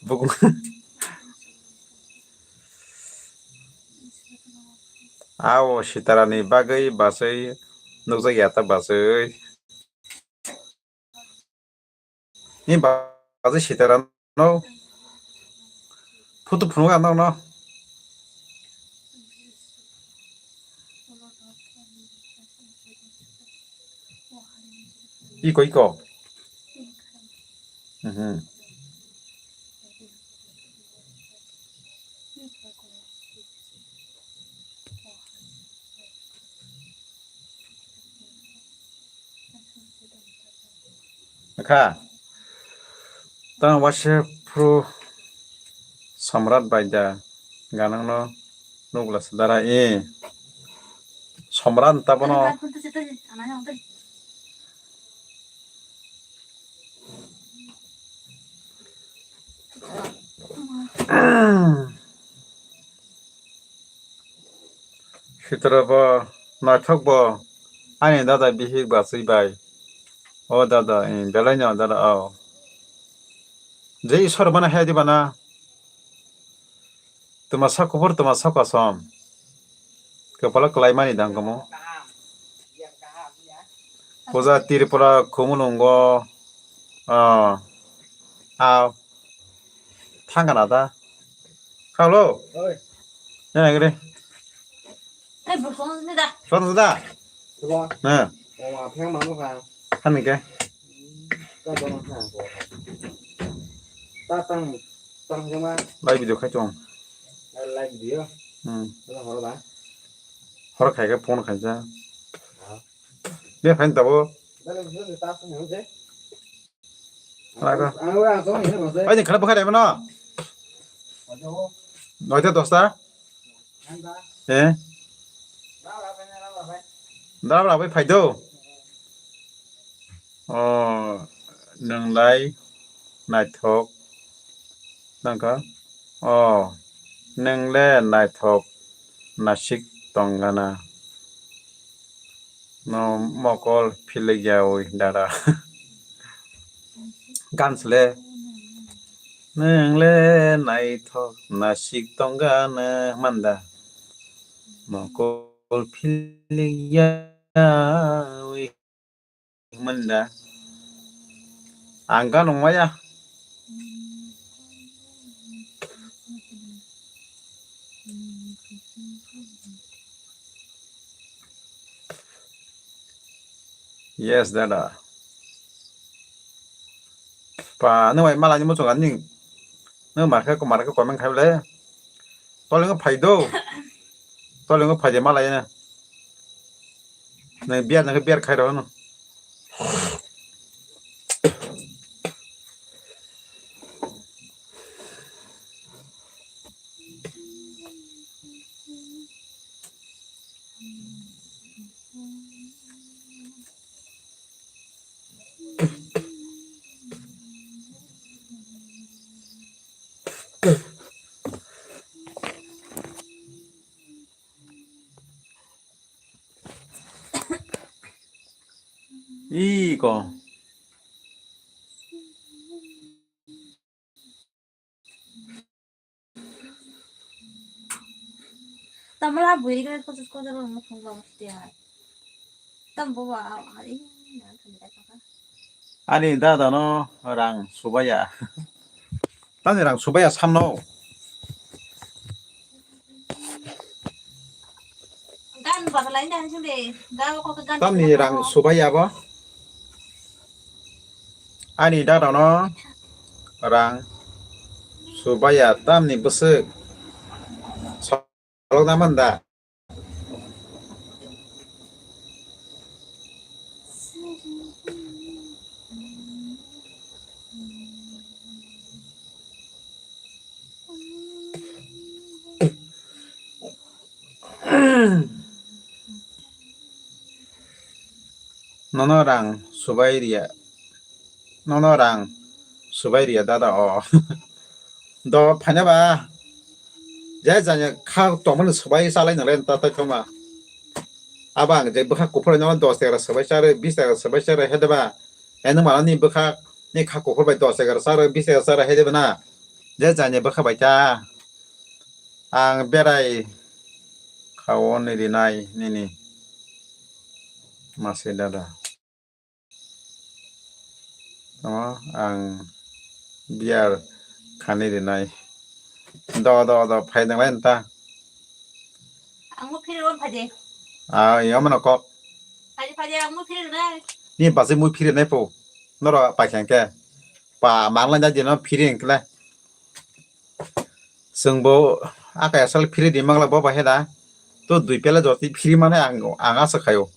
Bukung. Aw sitarani bagwi basai nukjak ya ta basai. Ni ba-, bajai sitara no. Photo phunuk ang no. Iko, iko. Mhm. Kha. Tang waisa phuru Somrat bai da ganangno nukla sadara e. Somrat ta bono. Sitra bo naithok bo ani dada bihik bachwi bai. O dada, eh, belai no dada, o. Je Iswar bana hai di bana. Twma sak kubur, twma sak kosom. Kwpalo kwlai mani dang kamo. Puja Tripura Khumulwngo. Ah. Aw. Thangana da. Khalo. Oi. Nai gre. Ei, bo phone ni da. Phone da. Bo. Ha. Bo ma pheng manu kha. Hani ke. Ka dong kha. Ta tang tang jama. Live video khai chong. Live video. Hmm. Horo ba. Horo khai ke phone khai ja. Ha. Be phan tabo. Dale video ta phone je. Laga. Oi, khana bwkha dai mano. Noita dosta. Eh? Dara bai phai do. O, nwnglai naithok. Nangkha. O, nwngle naithok nasik tongana. No mokol philikya wi dada. Gan sle. Nwngle naithok nasik tongana manda. Mokol philikya wi manda. Ang gan wngmaya. Yes, dada. Pa, nwng bai malai ni muchung ani. Nwng markhe, markhe comment khai le. Tole nwng phai do. Tole nwng phai de malai na. Nwng biar, nwng biar khai ro no. Iko. Tamala bui ri kena kochos kochos rok mukhang ba musti hai. Tam bo ba, a, a, i, na, thani dai kaka. Ani dada no rang subaya. Tani rang subaya samno. Gan ba lai dan sing de. Ga ko gan. Tamni rang subaya bo. Ani dada no rang subaya tamni bwswk. Salok na man da. Nono rang subai riya. Nono rang subai riya dada o. Do phaina ba. Je janya kha tongmani subai salai nalai ta tai thoma. Abo ang je bwkha kuphur no dos taka subai charo, bis taka subai charo he deba. Eno mano ni bwkha ni kha kuphur bai dos taka charo, bis taka charo he deba na. Je janya bwkha bai ta. Ang berai khaoni rinai nini mase dada. Tamo ang beer khani rinai. Do, do, do, phai nanglai nta. Ang mo phiri ron phai de. Ah, iyo mano kok. Phai de, phai de, ang mo phiri ronai. Ni basi mui phiri nai po. Noro paikha ke. Pa manglai da dino phiri engkle. Chwngbo akai asal phiri di mangla bo bahai da. To dui pela joti phiri mane ang, ang asa khayo.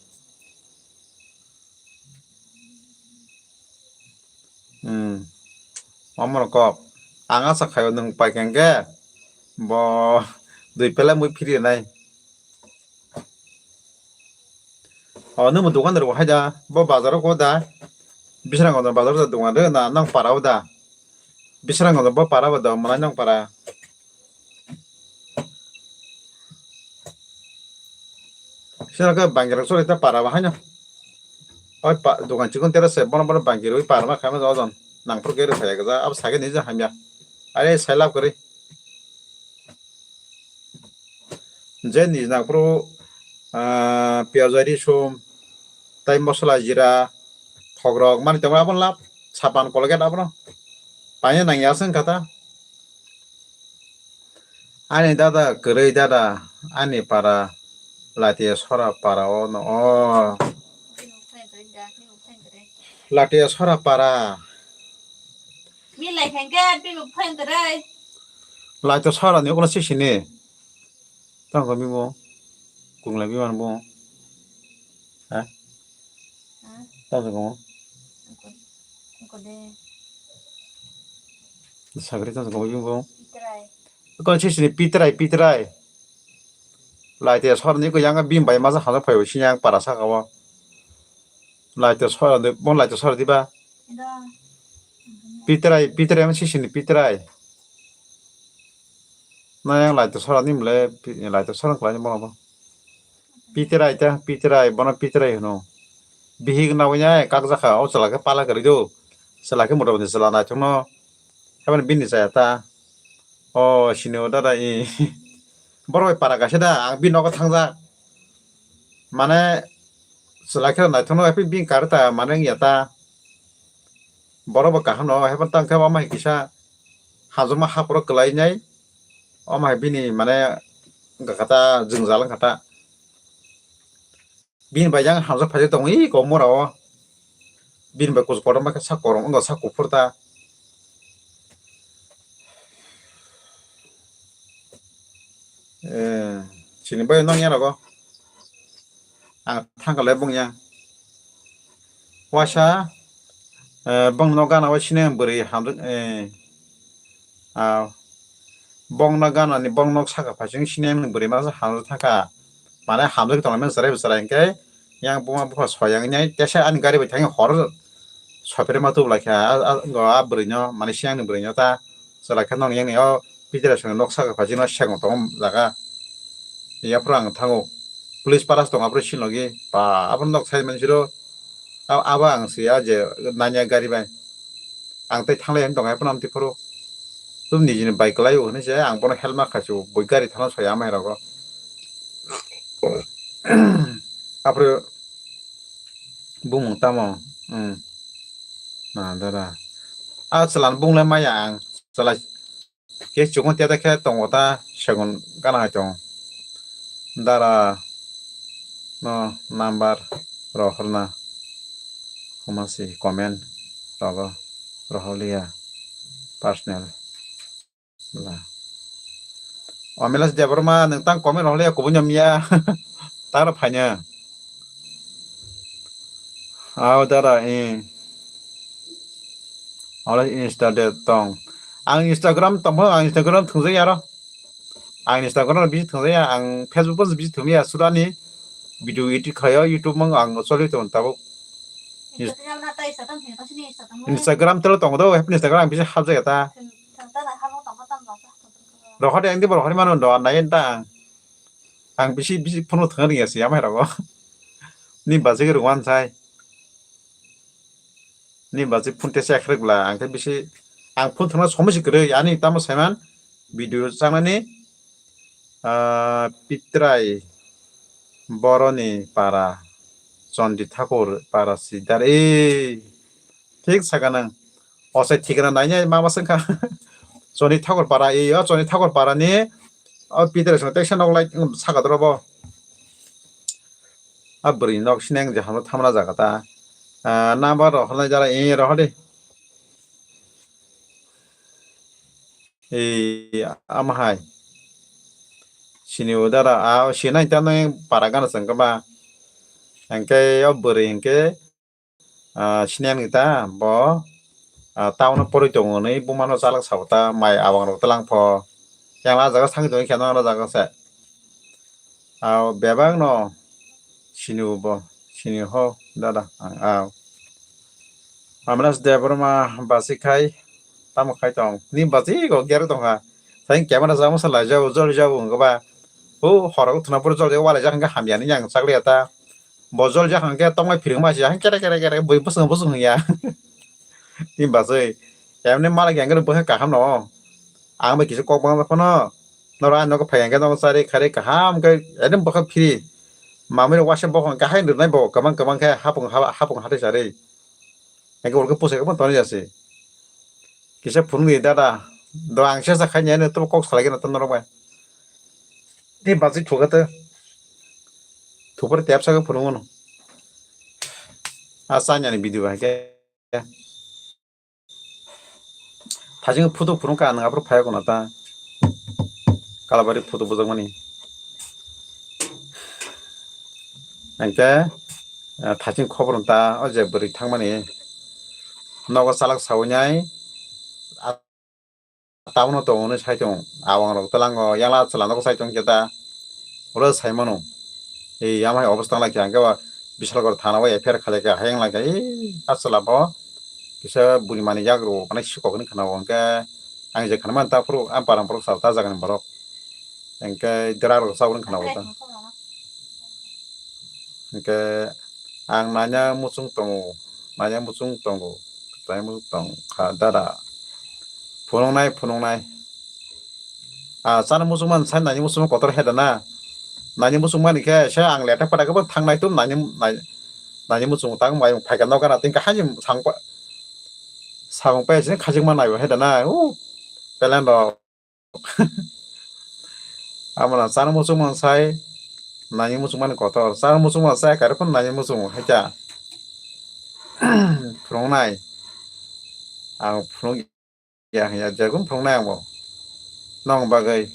Hmm. Omo kok. Ang asa khayo nwng paikha ke. Bo dui pela mui phiri nai. O, nwng bo dogan rw hai da, bo bazar o ko da. Bisrango da bazar da dogan rw na nang para o da. Bisrango da bo para bo da, mwnai nang para. Sira ke bangkirok chori ta para bahai no. Oi pa, dogan chikon tera se bono bono bangkirwi para ma khaima ojon. Nang phuru ke rw phai ga, abo sake nije hamya. Are sai lab kari. Je nij nang phuru, ah, piyaj, risum, tai mosola, jira, thokrok mani tongma abo lab, sapan, Colgate abono. Paina nang ya seng kata. Ani dada kwrwi dada, ani para Latia sora para o no o. Latia sora para. Milai khankhe bini phone kwrwi. Latia sora ni ukono sisini. Tamo kami bo. Kunglai biman bo. Ha? Ha? Tamo kamo. Kode. Sagri tamo kamo bimbo. Pitrai. Kon sisini pitrai, pitrai. Laite sorni ko yanga bim bai masa hano phai sini yang para saka o. Laite sor de, bon laite sor diba. Ida. Pitrai, pitrai ang sisini pitrai. Na yang laite sor ni mle, pi-, laite sor ni kwlai ni bono bo. Pitrai ta, pitrai, bono pitrai hino. Bihik na wanya kak jaka, o chwla khe pala kwrwi do. Chwla khe mota moti chwla naithok no. Habani bini chaya ta. O sini o dada i. Borok bai para kaisa da, ang bini nogo thangjak. Mane chwla khe naithok no, bini kar ta, mane wngya ta. Borok bo kaham no, haibani tang khe omo hai kisa hajuma haphoro kwlai nai. Omo hai bini mane wngkha ta, jwngjal wngkha ta. Bini bai yang hamjak phaijak tongo, ih, komora o. Bini bai kuchuk kotorma khe sak korom wngkha, sak kuphur ta. Eh, sini bai nong ya rogo. Ang thangkha le bung ya. Waisa, eh, bung no gana o sini bwrwi hamjak, eh, ah, bung no gana ni bung no saka phaising sini bwrwi masa hamjak thangkha. Mane hamjak tongmani chwrai bwchwrai hwnkhe yang buma bupha soyang nai tesa ani gari bai thangwi hor sopre ma tubulai kha a, a, a bwrwi no mane siyang ni bwrwi no ta. Chwla khe nong yang o P T R S ni nok saka phaising no sengwi tongo jaga. Yaphuru ang thango. Police paras tongo aphuru sini logi. Ba, abo nok sai mani siro. A-, abo ang si a je nanya gari bai. Ang tei thanglai ang tongo aphuru amtwi phuru. Tum nijini bai kwlai o hinwi se ang bono help ma khachu bui gari thana soi ama hai rogo. Aphuru bumung tamo. Hmm. Na dara. A chwla bung le maya ang. Chwla Khe chukun tete khe tongo ta segon gana hai tongo. Dara no number rohorna huma si comment rogo rohorliya personal la. Omilas Debbarma nwng tang comment rohorliya kubun yom ya taro phaina. Aw dara, eh. Oro Insta de tong. Ang Instagram tongmo, ang Instagram thwngjak ya aro. Ang Instagram bisi thwngjak ya, ang Facebook bisi thwngya surani video edit khayo, YouTube mang ang choli tong tabuk. Instagram telo tong do, happy Instagram bisi hapjak ya ta. Rohor de ang di rohor mano do, nayen ta ang. Ang bisi, bisi phone thwng ringya si amai rogo. Ni bajik rungwan sai. Ni bajik phone tesa ekhrek bla, ang khe bisi, ang phone thwngna somoi si kwrwi, ani tamo saiman video changnani, ah, Pitrai Boroni para, Chondi Thakur para sidar, e, thik saka nang. Osai thikna nainai mama sengkha. Chondi Thakur para, e, o Chondi Thakur para ni, o Pitrai song teksa nok lai, saka doro bo. A bwrwi nok sineng je hamo thamna jaga ta. Ah, number rok hwnlai jara, e, rok hadi. E, ama hai. Sini udara, a, sinai ta nang para gana sengkha ba. Hengke o bwrwi hengke, ah, sineng ni ta, bo, ah, town o poroi tongo hwnwi buma no chalak sabo ta, mai abang rok tlang pho. Yang la jaga sang tong khe no jaga se. Aw bebak no sini bo sini ho dada ang aw. Amras Debbarma basi khai tamo khai tong ni basi go ger tong ha. Sai camera jamo sa lai jabo jol jabo go ba. O horo thuna pur jol jabo wala jak hingke hamya ni yang chakli ata. Bo jol jak hingke tongmai phiring ma si hingke kere kere kere bui busung busung ya. Ni basi emne mala yang kere bui kaham no. Ang bai kisa kok bang phano. Noro ang nogo phai hingke nogo chari khari kaham khe ekdom bokha phiri. Mamui rok waisa bokong kahai rwnai bo kwbang kwbang khe hapung hapung hathai chari. Hingke ulke pusai khe toni jasi. Kisa phunuk di dada. Do ang sesa khai nai to kok salai gana to norok bai. Ni basi thuka to. Thupar tep sa khe phunuk no. Asa nyani video bai khe. Thajing photo phunuk ka nang aphuru phai kono ta. Kalabari photo bujak mani. Hingke, eh, thajing khobor ta o je bwrwi thang mani. Nogo chalak sawi nai. Tabukno tongo hwnwi sai tongo. Awang rok twlango yang la chwla nogo sai tong khe ta. Oro sai mano. Ei yamai obostang lai khe hingke ba Bishalgarh thana o F I R khalai khe hayang lai khe ei a chwla bo kisa buri mani yak rw mane sikok hwnwi khna o hingke ang je khna mani ta phuru a barang borok chal ta jagani borok hingke dera rok sa hwnwi khna o ta. Hingke ang nanya muchung tongo, nanya muchung tongo, nanya muchung tong kha dada. Phunuknai, phunuknai. Ah, chana muchung man sai nanya muchung kotor he dana. Nanya muchung mani khe se ang leta pada khe bo thangnai tum nanya, nanya, nanya muchung tang bai phai khe nokha na tin kha haji sang pa, samung pa se khajik ma nai he dana. U, pelen rok. Amona chana muchung man sai nani muchung mani kotor. Chana muchung man sai kare phun nani muchung hai ta. Phunuknai. Ang phunuk ya, ya, jagun phunuknai ang bo. Nong bagwi.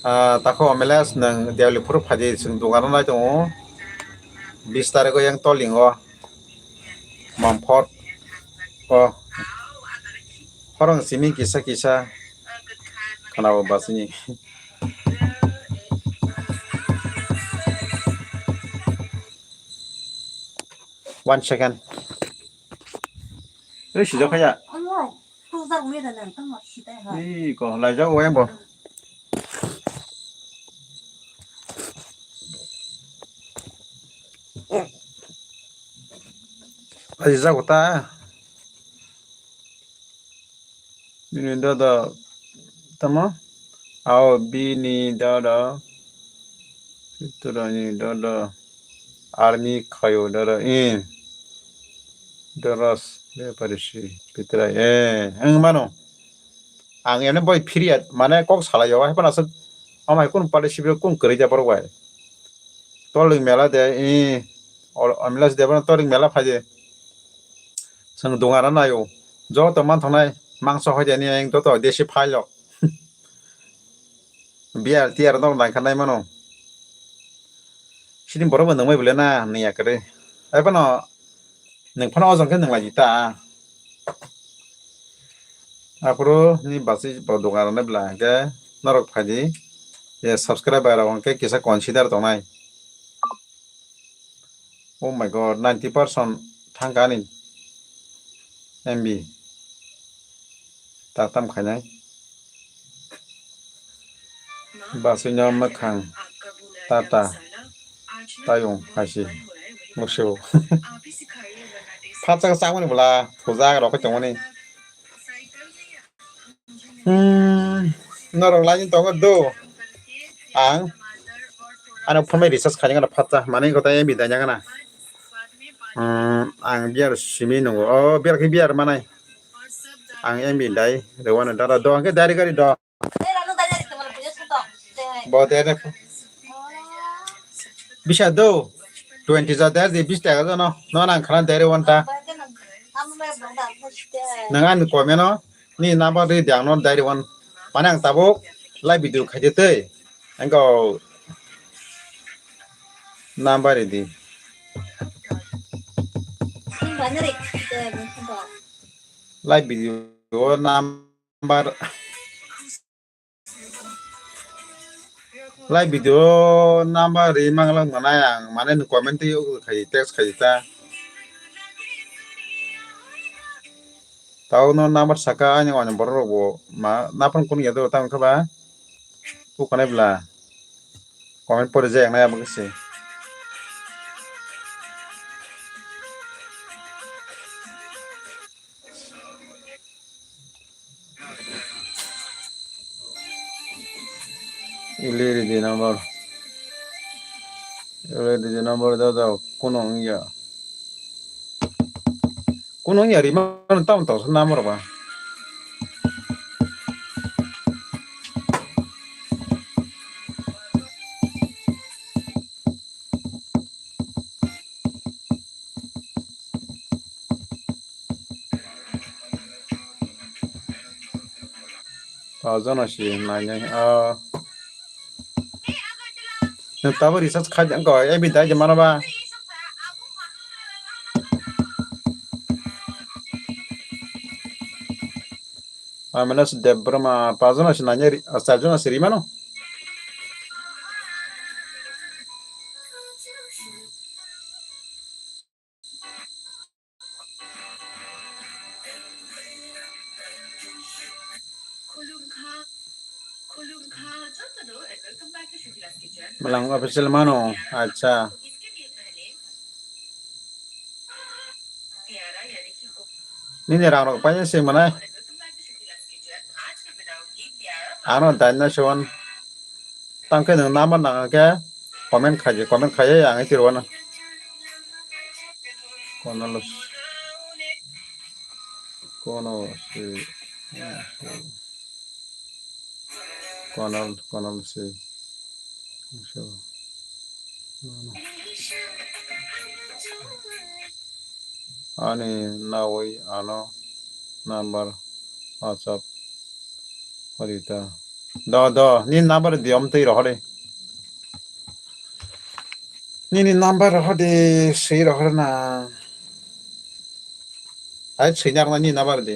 Ah, tako Omeles nwng Deoli phuru phaidi chwng dogano nai tongo. Bis tarikh o yang Tolingo. Mangphot o horong simi kisa kisa khwnao basini. One second. Oi, sijak phaiya. Iko, laijak o embo. Laijak o ta. Bini dada tamo? Ao bini dada. Pitrani dada. Army khayo dada. Eh. Doros. Bepari si. Pitrai. Eh. Ang mano. Ang ene boy phiriya. Mane kok salai yo. Hai pana sa. Ama hai kun pali sibir kun kari ja borok bai. Toling mela de. Eh. Ol-, omla si de bono toling mela phai de. Chwng dunga rw naio. Joto manthognai mangso hoideni ang joto desi phailok. Beer tier no nangkha nai mano. Sini borok bo nungmai bole na nungya kwrwi. Ai phano nwng phano ojong khe nunglaidi ta. Aphuru ni basi bo dogan rwnai bwla hwnkhe norok phaidi. Ye subscriber rok hwnkhe kisa consider tongnai. Oh my God, ninety percent thangka ani M B. Tatam khainai. Basino mwkhang tata tayung haisi musio. Phatsa chamani bwla puja rok tongmani. Hmm, norok laini tongo do. Ang ano phone bai recharge khaina gana phatsa mani kota M B daina gana. Hmm, ang beer simi nungo. Oh, beer khe beer manai. Ang M B dai rewana dara do ang khe dari gari do. Bo de de. Bisa do. Twenty ja de de bis taka jano. No nang khana dari wanta. Nang ani komeno. Ni number di diang no diary one. Mane ang tabuk live video khaide tei. Engko number di. Live video o number, live video number ri manglang manai ang, mane ni comment twi khai, text khai ta. Tao no number saka ani wani borok rok bo ma naphang kun ya do tang kha ba. Bukanai bla. Comment pore jai ang nai abo khe se. Ili ridi number. Ili ridi number da da kuno wngya. Kuno wngya rima tam tam number ba. Pajono si nainai, ah. Nwng tabuk recharge khai di, wngkha, A B dai di mano ba? Ah, mane si Debbarma, pajono si nainai, ah, charjono si rimano? Malang official mano, acha. Nini rang rok paina se manai. Ano daina se wan. Tangkhe nwng number nang khe comment khai, comment khai ang tiro wana. Kono los-, kono se, kono, kono se. Ani nawi ano number WhatsApp. Horita. Do, do, ni number di om twi rohore. Ni, ni number rohode, swi rohorna. Ai, swi narna ni number di.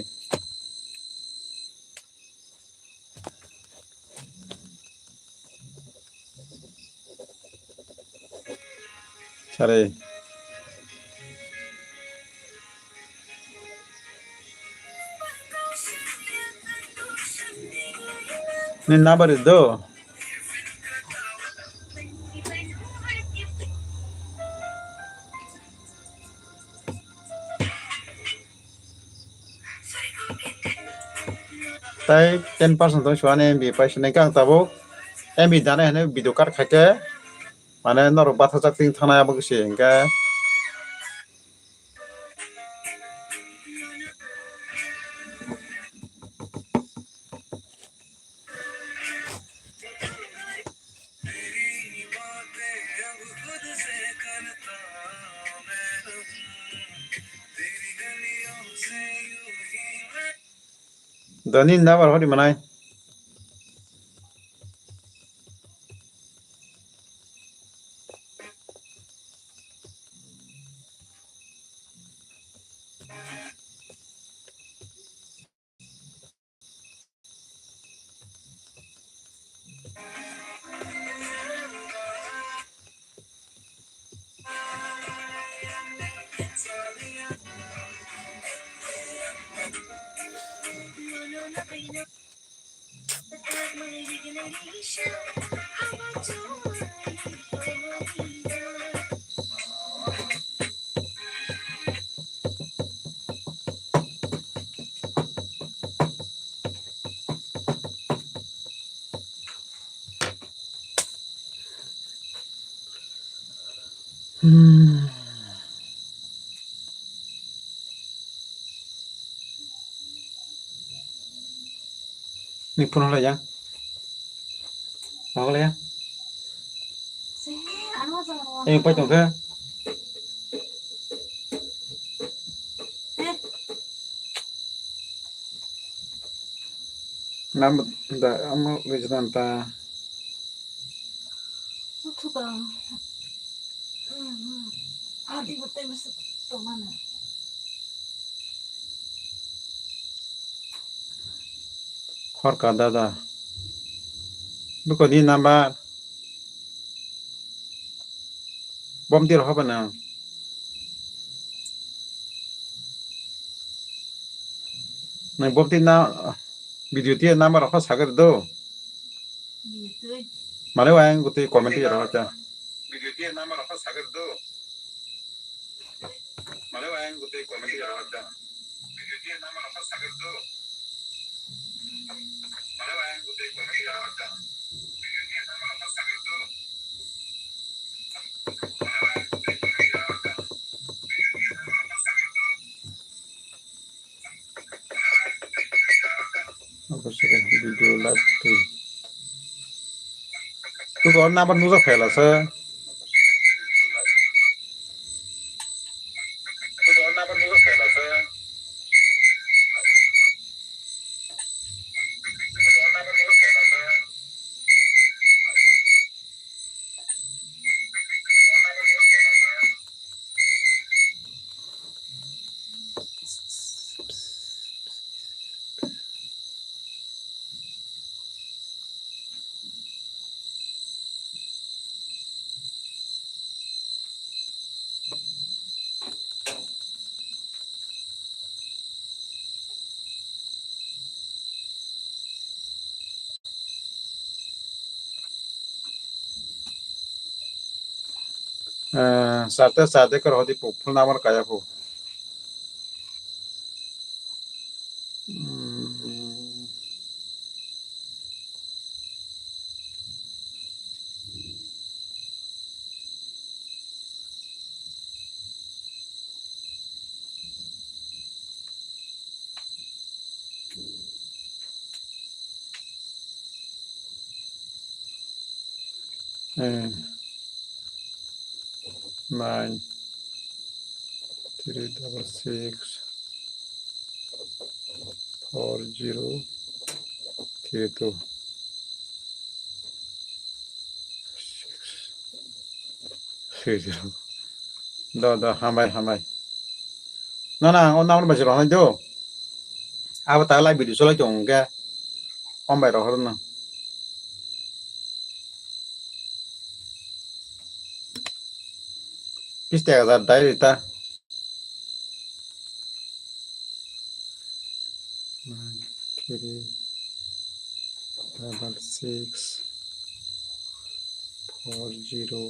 Sare. Ni number do. Tai ten percent tong suani M B paisa nai kang tabuk M B dana hene video card khaite mane norok bathajak ting thanai abo kisi hingke. Doni number hori manai. Hmm. Ni phone hala ya. Mago le ya. Ayung pai tong khe. Nam da amo rijnan ta. Uthuka. Hmm, hmm. Adi botai masuk tomana. Horka dada. Buko ni number. Bomti rohoba nang. Nang bomti na video ti number rokho sagari do. Mane wa ang gutui comment ya rohocha. Video ti number rokho sagari do. Video live twi. Tuko number nujak phaila sa. Eh, sarte sarte kor hodi po, phul number kaya po. Hmm. Eh, nine three double six four zero three two six three zero. Do, do, hambai, hambai. Na, na, o number bai se rohornai do. Abo ta live video cholai tongo hwnkhe. Om bai rohorno. Bis taka jar dai rita. Nine three double six four zero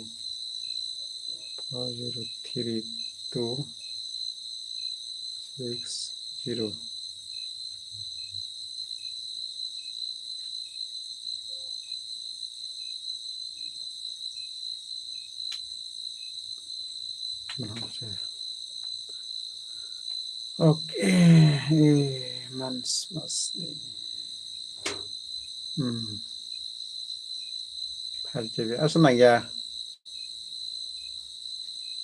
four zero three two six zero. Okay, eh, mans mas ni. Hmm. Five G B. Asa nangya.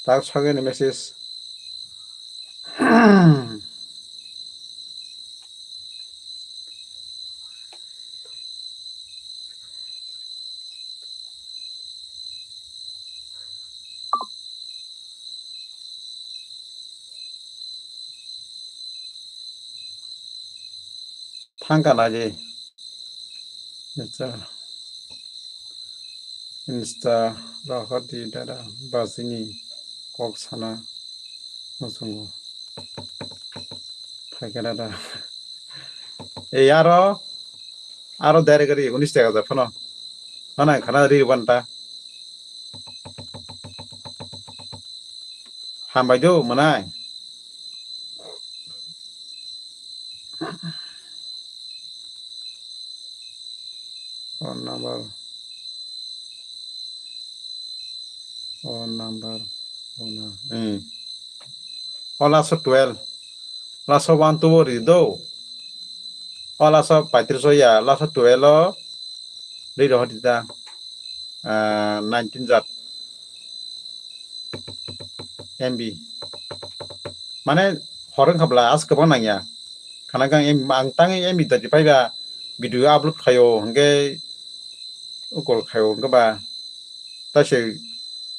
Tak sagani message. Thangka naidi. Acha. Insta rohordi dada bajini kok sana muchungo. Phaikhe dada. Ei aro, aro direct ri unis taka ja phano. Mana khana ri banta. Hambai do mwnai. Phone number. Phone number. Phone number. Hmm. O last twelve. Last one two ri do. O last paitris ya. Last twelve o. Ri rohordi ta. Ah, nineteen jat. M B. Mane, hor wngkha bwla, as kwbang nangya. Khana khe ang M B, ang tangwi M B dati phaiba video upload khaio, hwnkhe ukol khaio, hwnkhe ba, taise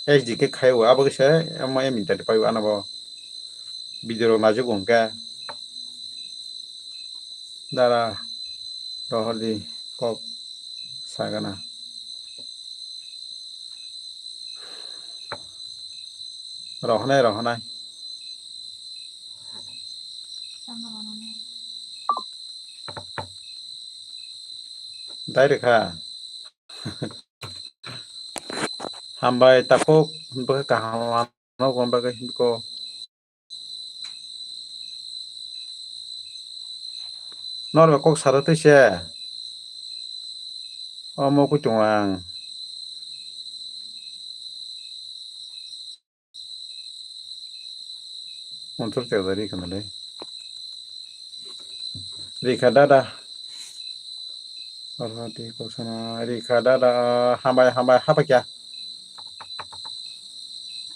H D khe khaio, abo khe se, omo M B dati phaibo, ano bo video rok najugo hwnkhe. Dara. Rohordi kok sagana. Rohonai, rohonai. Dai rekha. Hambai takhuk, bwkha kaham ano gom bagwi hinko. Norok kok saro twi se. Omo koi tongo ang. Montor te jari khana le. Rikha dada. Oro twi kok sana Rikha dada, hambai, hambai, hapakya.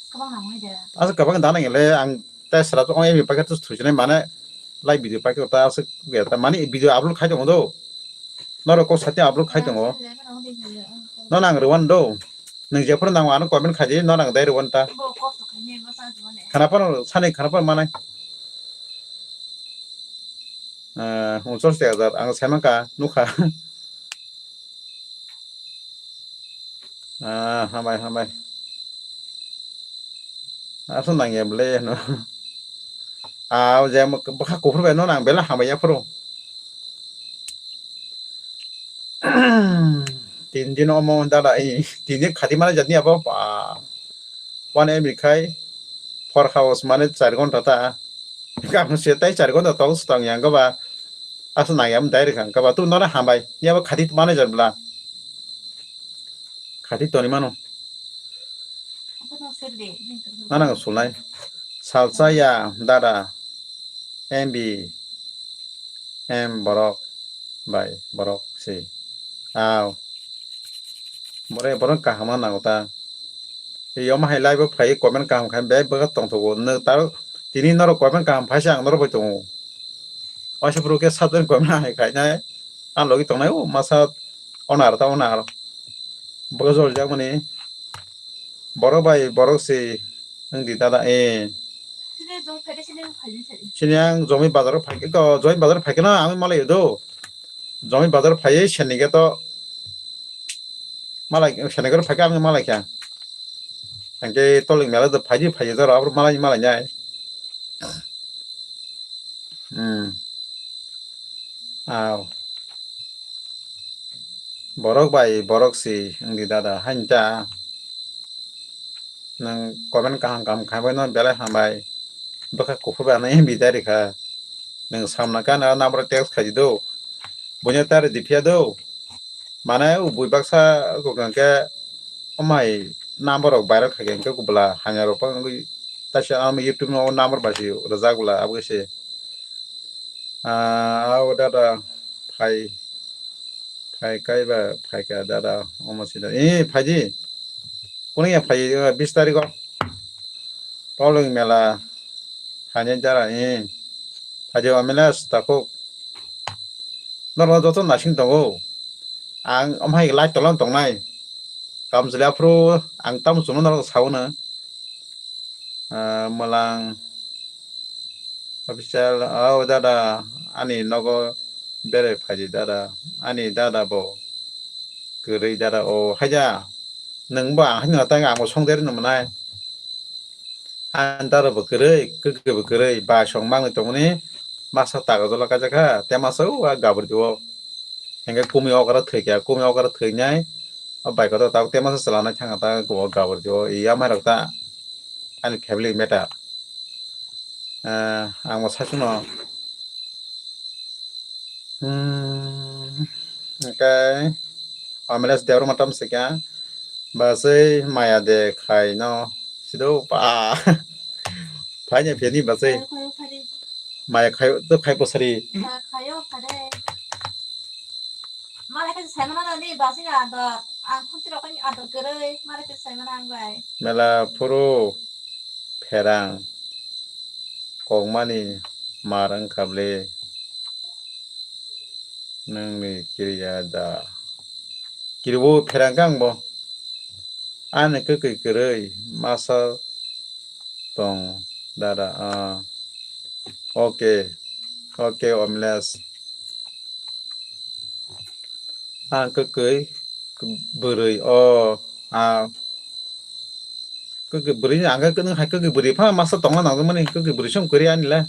Kwbang nangmani de. Aswk kwbang da nang le, ang tei sra to ong emi packet to thujinai mane live video packet ta aswk ya ta mani video upload khai tongo do. Norok kok sati upload khai tongo. No nang rwan do. Nang jephuru nang ano comment khai di, no nang dai rwan ta. Khana pano sani khana pano manai. Ah, unsur se hajar ang sai mangka nukha. Ah, hambai, hambai. Aswk nangya bwle no. Ah, o je bwkha kuphur bai no nang bela hambai ya phuru. Tin din omo dada, eh, tin din khati mana jatni abo, ba. One M B khai four hours mane char ghonta ta. Kaphang se tai char ghonta tong stang yang kaba. Aswk nang yam dai rikha kaba tu nora hambai. Yabo khati mana jat bla. Khati toni mano. Ano sulnai. Salsa ya dada. M B M borok bai borok se. Aw. Bore borok kaham ma nango ta. Tei omo hai live o phai comment kaham khai bek bwkha tongthogo. Nwk taro tini norok comment kaham phaisa ang norok bai tongo. Waisa phuru khe subject comment hai khainai. Ang logi tongnai o masa onar ta onar. Bwkha joljak mani. Borok bai borok se wng di dada, eh. Sini ang Jomi bazar o phai khe, to Jomi bazar o phai khe no ang malai do. Jomi bazar phai seni khe to malai, seni khe phai khe ang malai kha. Ang khe tolik mela do phai di phai do ro malai malai nai. Hmm. Aw. Borok bai borok si wngdi dada, hain ta. Nwng comment kaham kaham khai bai no belai hambai. Bwkha kuphur bai ano M B dai rikha. Nwng samna khe ano number text khai di do. Buino ta ridi phiya do. Mane o bui baksa kok hwnkhe omo hai number rok viral khai khe hwnkhe kubla hamya rok phano wngwi taisa ano YouTube no o number bai se rwjak bwla abo se. Ah, o dada phai, phai kai ba phai kha dada omo se da. Eh, phai di. Kuni ya phai, eh, bis tarikh o. Tolwng mela. Hani dara, eh. Phai di, o mela takhuk. Norok joto nasing tongo. Ang omo hai live tolong tongnai. Kamchwlwi aphuru ang tamo chwngno norok saui no. Ah, mwlang official, oh, dada, ani nogo berai phai di, dada. Ani dada bo kwrwi, dada, oh, haida. Nwng bo ang haino tang, ang bo songder no mwnai. Andar bo kwrwi, kwkwi bo kwrwi, bai song mangwi tongmani masa tago dola kaijak kha, te masa o a gabur di o. Hingke kumi okra thwi kha, kumi okra thwi nai, o bai kotor tabuk te masa chwla nai thang kha ta o gabur di o, iya mai rok ta ani family matter. Eh, ang bo saichung no. Hmm, hingke Omeles Debbarma tam se kha, bwsai maya de khai no, sido pa. Phai ni pheni bwsai. Maya khai to khai bwsari. Mala phuru pherang kokmani mar wngkha ble. Nwngni kiriya da? Kiribo pherang khe ang bo. Ani kwkwi kwrwi masa tong dada, ah. Okay. Okay, Omeles. Ah, kwkwi bwrwi o, ah, kwkwi bwrwi ni ang khe nwng hai kwkwi bwrwi pha masa tongna nangjakmani, kwkwi bwrwi song kwrwi ani le.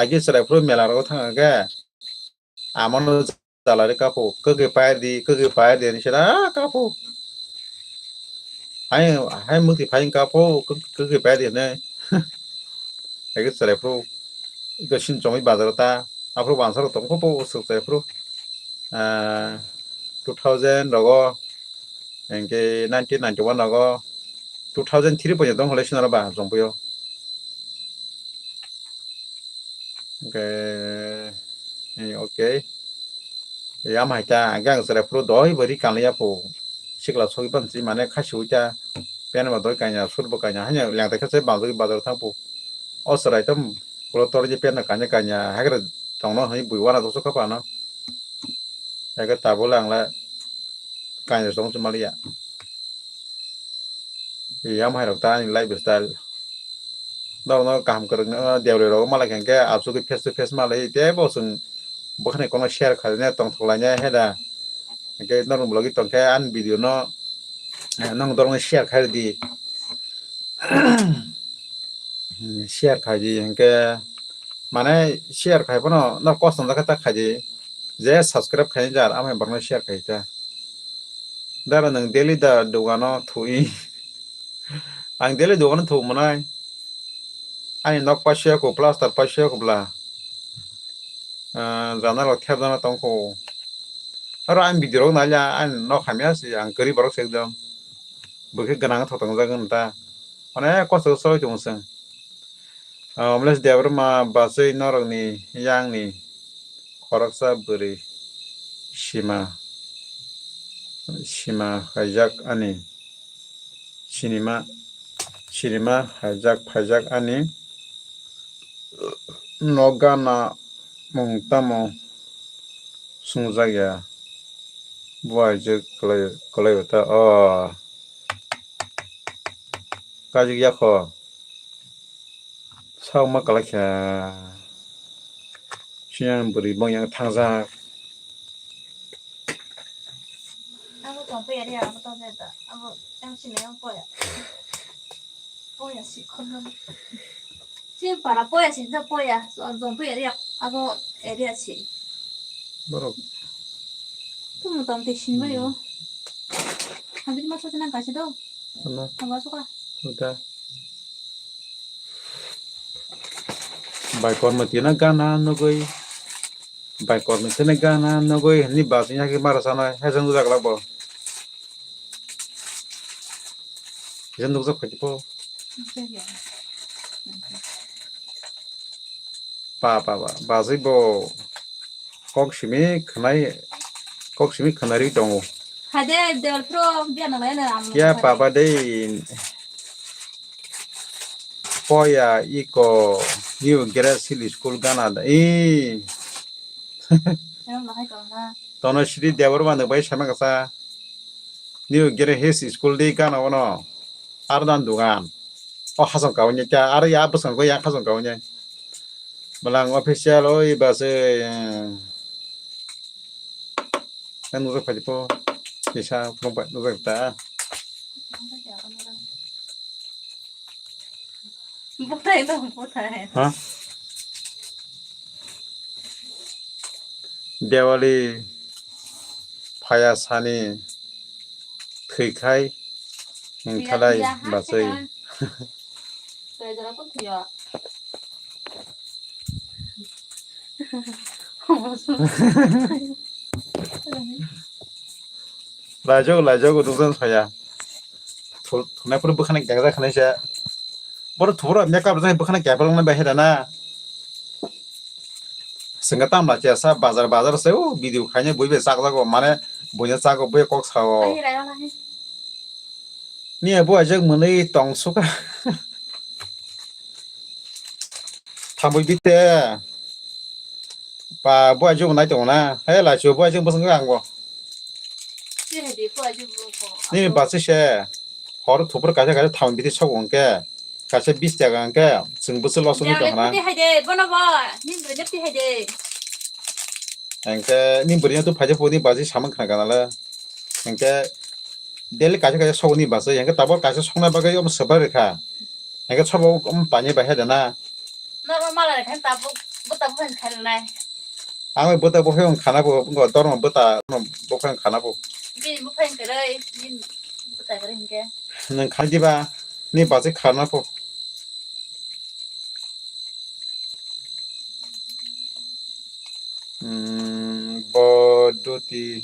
Age chwrai phuru mela rogo thang khe amono jalari kapu, kwkwi pair di, kwkwi pair di ani sera kapu. Hai, hai mukti phai kapu, kwkwi pair di ne. Age chwrai phuru iko sin chongwi bazar ta, aphuru bansaro tong kho po usuk chwrai phuru. Ah, two thousand rogo, hingke nineteen ninety-one rogo, two thousand three poito tong hole sinaro ba jongphuyo. Hingke, eh, okay. Eh, ama hai ta, hingke ang chwrai phuru doi bo ri kanliya po. Sikla sogwi pan si mane khasi ui ta, pen bo doi kanya, sur bo kanya, hanya leng ta khe se bazar, bazar thang po. O chwrai tam, ulo tor je pen kanya kanya, hagra tongno hwnwi bui wana dokso kha phano. Eke tabuk le ang le kanya tong se maliya. Yam hai rok ta ani life style. Norok no kaham kwrwng no dewle rok malai khe hwnkhe absugwi face to face malai tei bo chwng bwkhani kono share khaina tongthok laina heda. Hwnkhe norok vlog tongkhe ani video no, eh, nong dorok no share khai di. Share khai di hwnkhe, mane share khai phano no kosto jakha ta khai di, je subscribe khai jar amai borno share khai ta. Dara nwng daily da dogano thui. Ang daily dogano thuk manai. Ani nok paisya ko plaster paisya ko bla. Ah, jana rok thep jana tong kho. Aro ang video rok nai ya, ang nok hamya si ang kwrwi borok se ekdom. Bo khe gwnang thotong jagwn ta. Onek kosto khe choli tongo chwng. Ah, Omlesh Debbarma bachwi norokni yangni khoroksa bwrwi sima, sima haijak ani sinima, sinima haijak phaijak ani nok gana mung tamo swngjak ya. Bo aijak kwlai, kwlai ta o. Kajik yakho. Sauma kwlai kha. Siyan bwrwi bong yang thangjak. Abo tong poya ri, abo tong poya da. Abo yang sini yang poya. Poya si kono. Si para poya si da poya. So, tong poya ri, abo area si. Borok. Tumu tong te sini bayo. Habis masuk tenang kasih dong. Ano? Abo suka. Udah. Bai kormo tina gana nugui. Bai kormo tina gana nugui. Ni bas nya ki mara sana. Hejang dujak labo. Hejang dujak khati po. Pa, pa, pa, bazwi bo kok simi khwnai, kok simi khwnarwi tongo. Hade, dol pro, biya nang lai na, ang ya, nang papa dei. Poya iko New Grace Hill School gana da. I. Em, bahai ko na. Tono Sri Debbarma nang bai sama kasa. New Grace Hill School di gana ono. Ar dan dugan. O hasong kawanya kya, ar ya bwskango ya hasong kawanya. Malang official oi ba se, eh, kan nujak phaji po, kisa phone pa nujak ta. Buthai to buthai. Ha? Diwali phaya sani thwikhai hingkhalai bachai. Laijago, laijago, nukjagwi saya. Thu-, thunai phuru bwkhani kekjak khanai se. Boro thuburo makeup rwjak bwkhani kepal wngnai bai hai da na. Sengkhe tamla chesa bazar bazar se o video khaina bui bai chakjago mane buino chago bui kok sao. Ni abo ajak mwnwi tong suka. Thamwi bite. Pa bo ajak nai tongo na. He la chu bo ajak bwsang ang bo. Ni basi se. Hor thupur kaisa kaisa thamwi bite sok hwnkhe. Kaisa bis taka hwnkhe. Chwng bwswk loss wngwi tong na. Ni bwrwi nepti hai de. Hingke ni bwrwi no tu phaija puni baji samung khna gana le. Hingke daily kaisa kaisa sokni baji. Hingke tabok kaisa sokna bagwi omo swbai rwkha. Hingke sobo omo panye bai hai da na. Normal mala rwkha tabuk, bo tabuk hai khainai. Ang bai bwta buphai wng khana bo, wngkha dorma bwta, dorma buphai wng khana bo. Bini buphai wng kwrwi, bini bwta kwrwi hinkhe. Nwng khai diba, ni bachai kharna pho. Hmm, bo duti.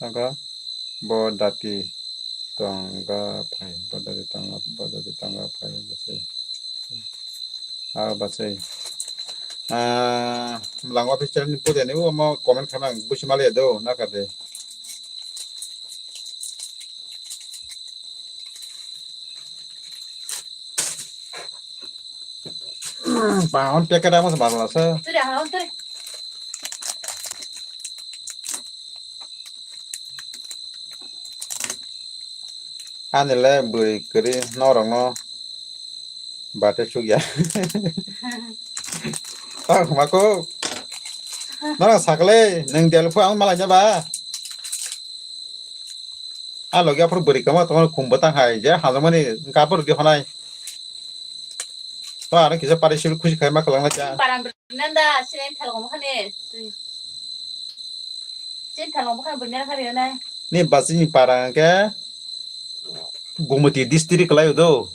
Tangka, bo dati tongga phai, bo dati tongga, bo dati tongga phai, bo se. Ah, bachai. Ah, lang office channel ni pode ni omo comment khaimang busi male do, na kade. Bahon packet amo se marla se. Turi, ahon turi. Ani le bwrwi kwrwi norokno bate chukya. Tang khma ko. Norok sakle, nwng del phu ang malai ba. A logi aphuru bwrwi kwma tongmani khum bwtang hai je hamjakmani wngkha aphuru di honai. To ano kisa pari sibil khusi khai ma kwlwng lai cha. Param nanda sini thalgong khani. Sini thalgong khani bwrwi nang khani nai. Ni bachini para hwnkhe Gumoti district kwlai do.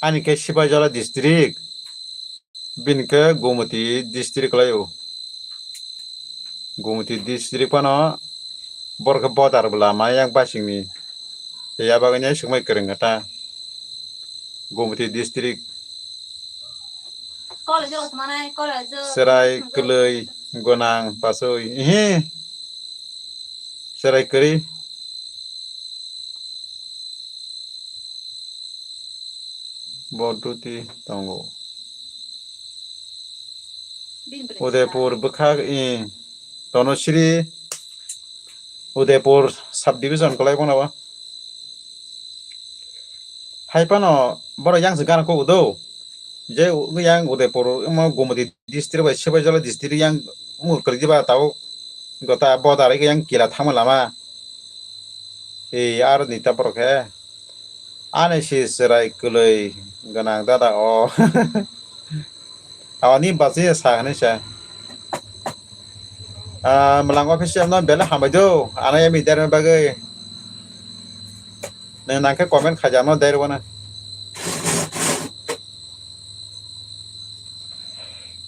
Ani khe Sipaijala district. Bini khe Gumoti district kwlaio. Gumoti district phano borok khe border bo lama yang basingni. Tei ya bagwino swngmai kwrwng kha ta. Gumoti district. Chwrai kwlwi gwnang bachwi. Ihi. Chwrai kwrwi. Bo duty tongo. Udaipur bwkhak, i, Tonosri, Udaipur subdivision kwlai bono bo. Hai phano borok yang se gana kok do. Je yang Udaipur, omo Gumoti district bai Sipaijala district yang omo kwrwi diba tabuk gota border yang kila thangma lama. Ei, aro ni ta borok khe. Ani si chwrai kwlwi gwnang dada o. Ani bachwi sa hwnwi sa. Ah, mwlang office no belai hambai do. Ano emi derma bagwi. Nwng nang khe comment khaijak no derwana.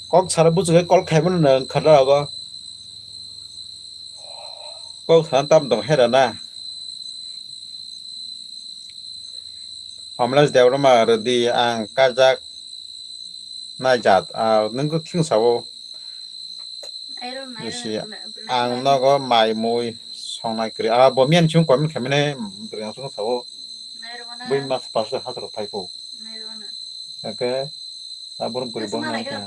Kok sara buchugwi call khaimano nwng khata rogo. Kok sana tam dong hera na. Amlas Debbarma rwdi ang kajak nai jat. Ah, nwng khe khing sao. Bisi ang nogo mai mui songnai kwrwi. Ah, bo miyan chwng comment khaimani bwrwi ang chwng sao. Bui mas pas hajar phai pho. Ake ta borok bwrwi bo nai kha.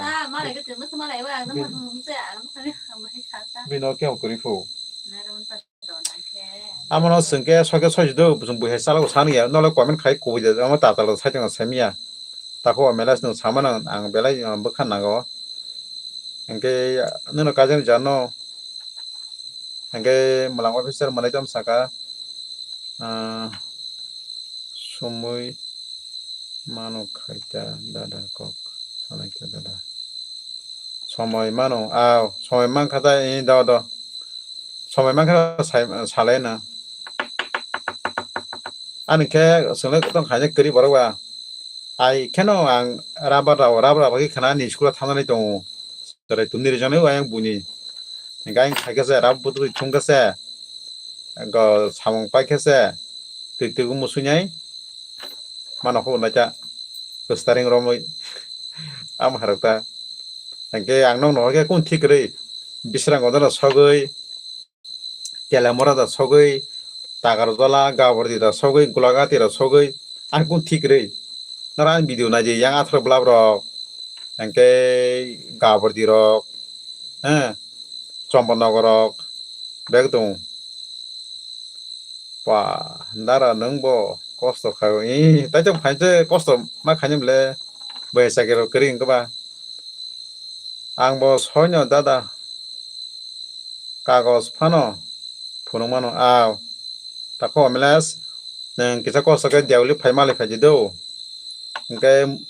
Bino khe kwrwi pho. Amono chwng khe soke soji do, chwng buihai chalogo sani ya, nole comment khai kubui de, amo tatal sai tongna sai miya. Tako M L A se nwng sama nang, ang belai, ah, bwkha nango. Hingke nwngno kaijakni jano, hingke mwlang officer mwlai tamo saka, ah, sumui mano khaita dada kok, sanaita dada. Somoi mano, ah, somoi mankha ta, eh, do, do. Somoi mankha sai, salai na. Ani khe swngli tong khaina kwrwi borok ba. Ai kheno ang rubber rao, rubber rao khe khna ni school o thangnani tongo. Chwrai tumni rijani o ayang buni. Hingke ayang khaikhe se rubber bwtwi thungkhe se. Go samung paikhe se. Twi twi musuinai. Mano kho naita. Starring romwi. Am harok ta. Hingke ang nokno hor khe kung thik kwrwi. Bisrang odano sogwi. Telemora da sogwi, Takarjala, Gabordi da sogwi, Golagati da sogwi, ang kung thik rwi. Nara ang video naidi, yang athro blab rok, hingke Gabordi rok, eh, Chombo Nogor rok, bek tongo. Pa, nara nwng bo kosto khaio, ih, tai tong phainse kosto ma khainai mle, bai chakri rok kwrwi wngkha ba. Ang bo soino dada kagos phano phunukmano. Aw, tako Miles, nwng kisa kosto khe Deoli phai malai phaidi do. Hwnkhe,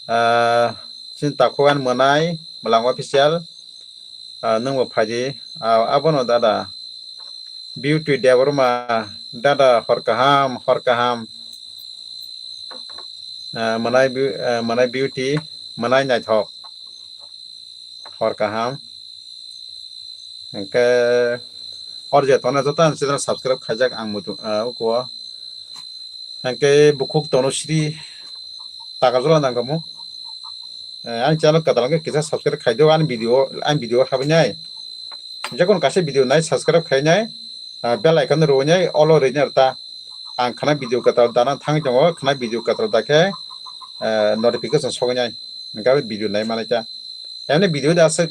ah, chini takhuk ani mwnai, Mwlang Official, ah, nwngbo phaidi. Aw, abono dada. Beauty Debbarma, dada hor kaham, hor kaham. Ah, mwnai beau-, ah, mwnai beauty, mwnai naithok. Hor kaham. Hwnkhe, hor je tongna joto ang channel subscribe khaijak ang muitu, ah, uko. Hwnkhe bukhuk tono sri taka jola nang kamu. Eh, ang channel kwtal hwnkhe kisa subscribe khaido, ani video, ani video habai nai. Jekon kaisa video nai subscribe khai nai, ah, bell icon rwui nai, all o rwui nai rwta. Ang khana video kwtal dana thangwi tongo, khana video kwtal dakhe, eh, notification sogwi nai. Hwnkhe video nai manai kha. Emni video da aswk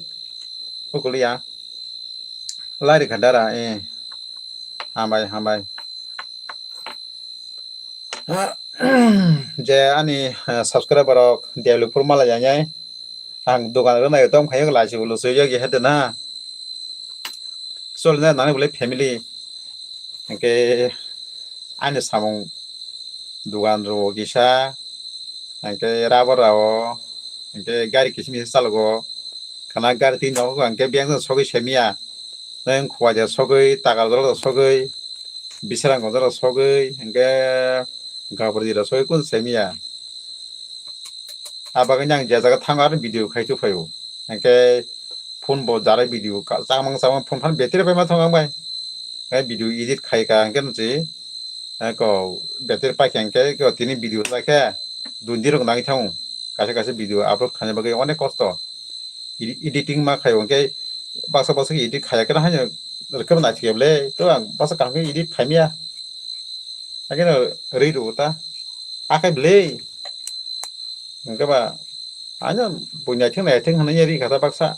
ukuli ya. Lai rikha dara, eh. Hambai, hambai. Je ani, eh, subscriber rok Deolipur malai yangyai. Ang dogan rwnai tong khayo lachi ulo sui yogi hede na. Chol na nani bole family. Hwnkhe ani samung dogan rwo kisa. Hwnkhe rubber rao. Hwnkhe gari kisim kisa chalogo. Khana gari tin nogo hwnkhe biyang sogwi semiya. Nang Khuwaija sogwi, Takarjala sogwi, Bisramganj sogwi, hwnkhe Gabordi sogwi kun semiya. Abagwi ang je jaga thango aro video khai tu phaio. Hwnkhe phone bo jarai video ka-, chamang chamang phone phan battery bai ma thang ang bai. Hwnkhe video edit khai ka hwnkhe nw si, hwnkhe battery pai kha hwnkhe tini video chai khe dundin rok nangwi thango. Kaisa kaisa video upload khaina bagwi onek kosto. Edi-, editing ma khaio, hwnkhe baksa baksa khe edit khaiya, khe haino rwkhe bo naithok ya bwle, to ang baksa kaham khe edit khaimya. Hakhe no rwi rwo ta, akhai bwle. Hwnkhe ba, ano bui naithok naithok hwnwi rikha ta baksa.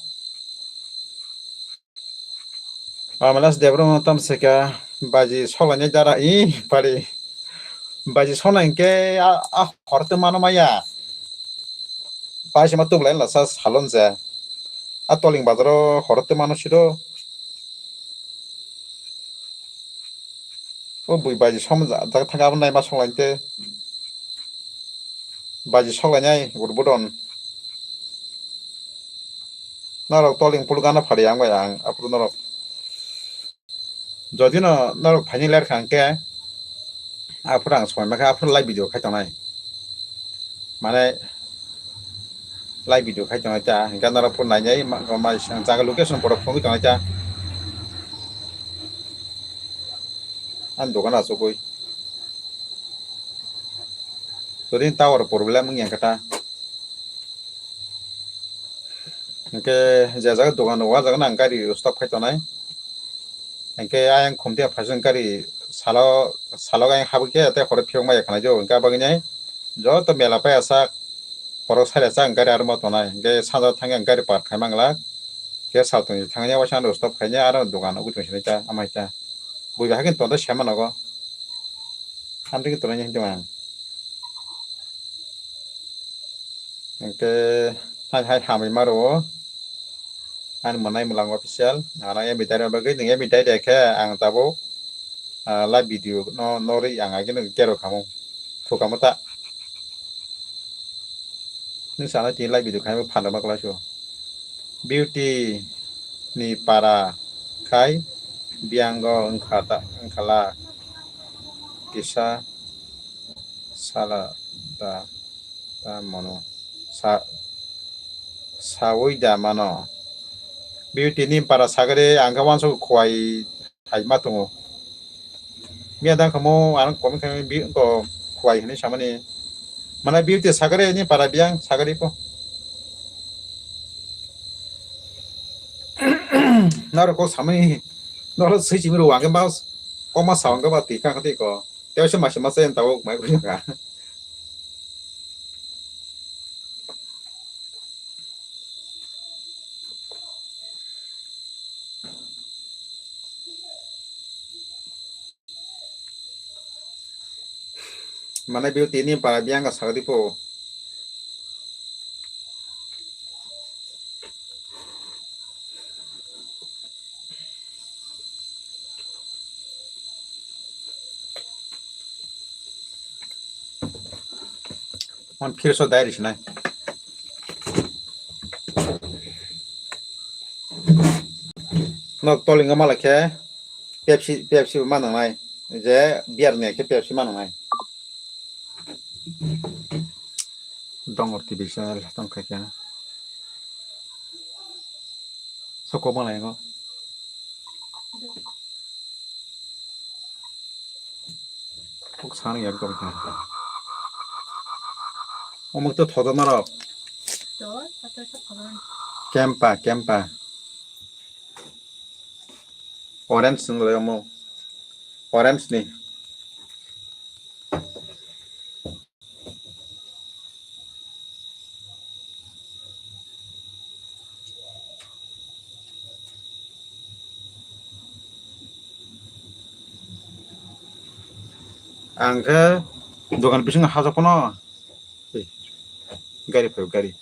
Amalas Debra no tam seka baji soklanai dara i pari. Baji sona hwnkhe a, a hor twi mano maya. Pai se ma tuklai la sa salon je. A Toling bazaro hor twi mano siro. O bui baji som ja, ja thang abo nai ma soklai te. Baji soklainai urbudon. Norok Toling pulgana phari ang bai ang aphuru norok. Jodi no norok phaini ler kha hwnkhe, aphuru ang soi mankha, aphuru live video khai tongnai. Mane live video khai tongnai ta, hwnkhe norok phuru nainai ma, ma, ma, jaga location borok phunugwi tongnai ta. Ani dogan achugwi. Jodi tower problem wngya khe ta. Hwnkhe je jaga dogan rok, o jaga no ang gari stop khai tongnai. Hwnkhe ayang khumtiya phaising gari salo, salo ayang habwi khe tei horo phiyok maya khanai jo. Hwnkhe abagwi nai joto mela pai asak, borok sari asak ang gari aro ma tongnai. Hwnkhe sanja thangwi ang gari park khai mangla. Khe sal tongwi thangya waisa ano stop khainai aro dogan ugwi tongsinai ta amai ta. Bui bahai khe tonto sema nogo. Hamtwi khe tongnai hinwi tong ang. Hwnkhe hai hai hamwi ma rwo. Ani mwnai Mwlang Official. Ano M B dai rw bagwi nwng M B dai de khe ang tabuk, ah, live video no norwi ang agino kero kamo. Thukamo ta. Nwng sana tini live video khai phan rwma kwlai su. Beauty ni para khai biyango wngkha ta, wngkhala kisa sala da, da mano. Sa, sawi da mano. Beauty ni para sagre ang khe wansuk khwai hai ma tongo. Miya dang kamo ang comment khaimani bi ko khwai hinwi samani. Mana beauty sagare ni para biyang sagare po. Naro ko samani noro sui chimi ro wangke mas koma sawang ke ba ti kha khati ko. Teo se masa masa yang tawo mai ko ka. Mane beauty ni para biyang ka sagadi po. Hon phirso dai risi nai. Nok tolingo mala khe Pepsi, Pepsi bo manang nai. Je beer ni khe Pepsi manang nai. Dongor T V channel tong kha khe. Soko malai ngo. Kok sana ya kok. Omok to thodo marok. To, pator to thodo. Kempa, kempa. Orange nung lai omo. Orange ni. Ang khe dogan bisingo hajok phano. Ei, gari phai, gari.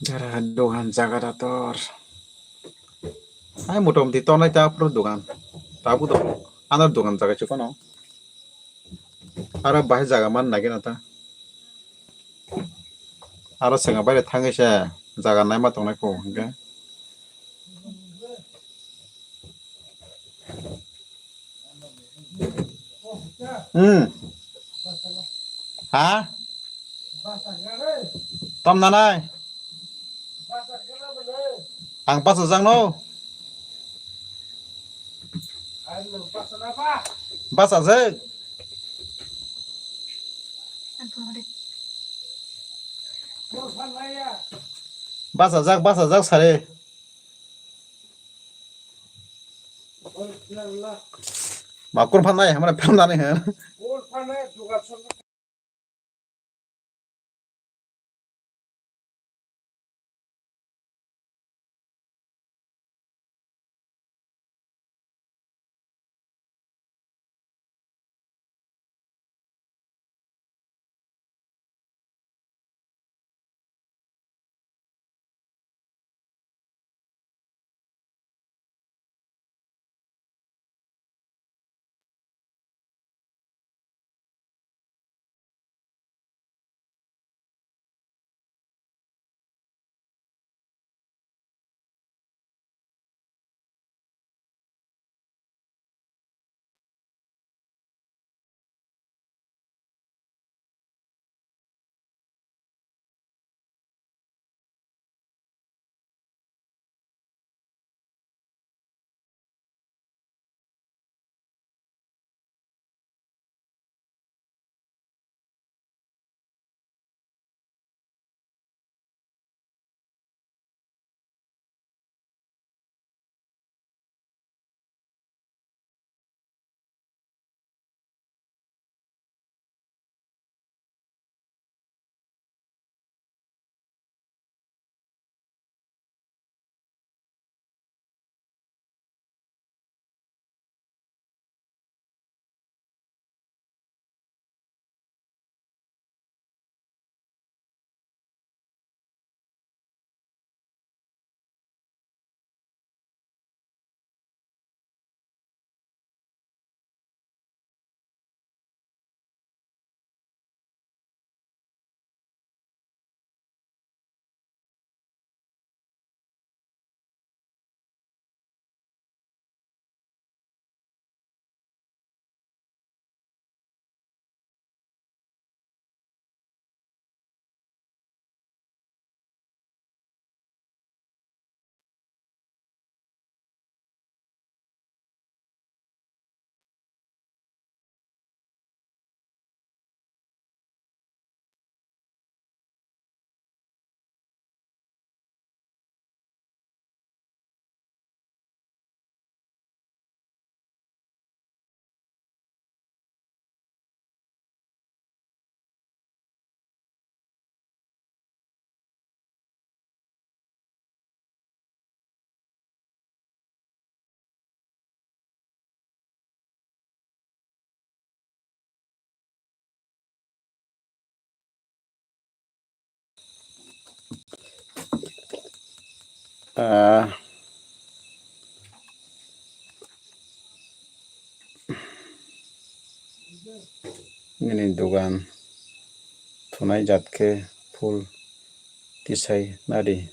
Jara dogan jaga da tor. Ai motamuti tongnai ta phuru dogan. Tabuk do ano dogan jaga se kono. Aro bahai jaga man nai gana ta. Aro swngo baire thangwi se jaga naima tongnai kho hwnkhe. Hmm. Ha? Tom nanai? Ang bachajak no? Bachajak. Bachajak, bachajak sare. Makur phanai, hamra phanani ha. Ah, nini dogan thunai jat khe phul tisai nadi.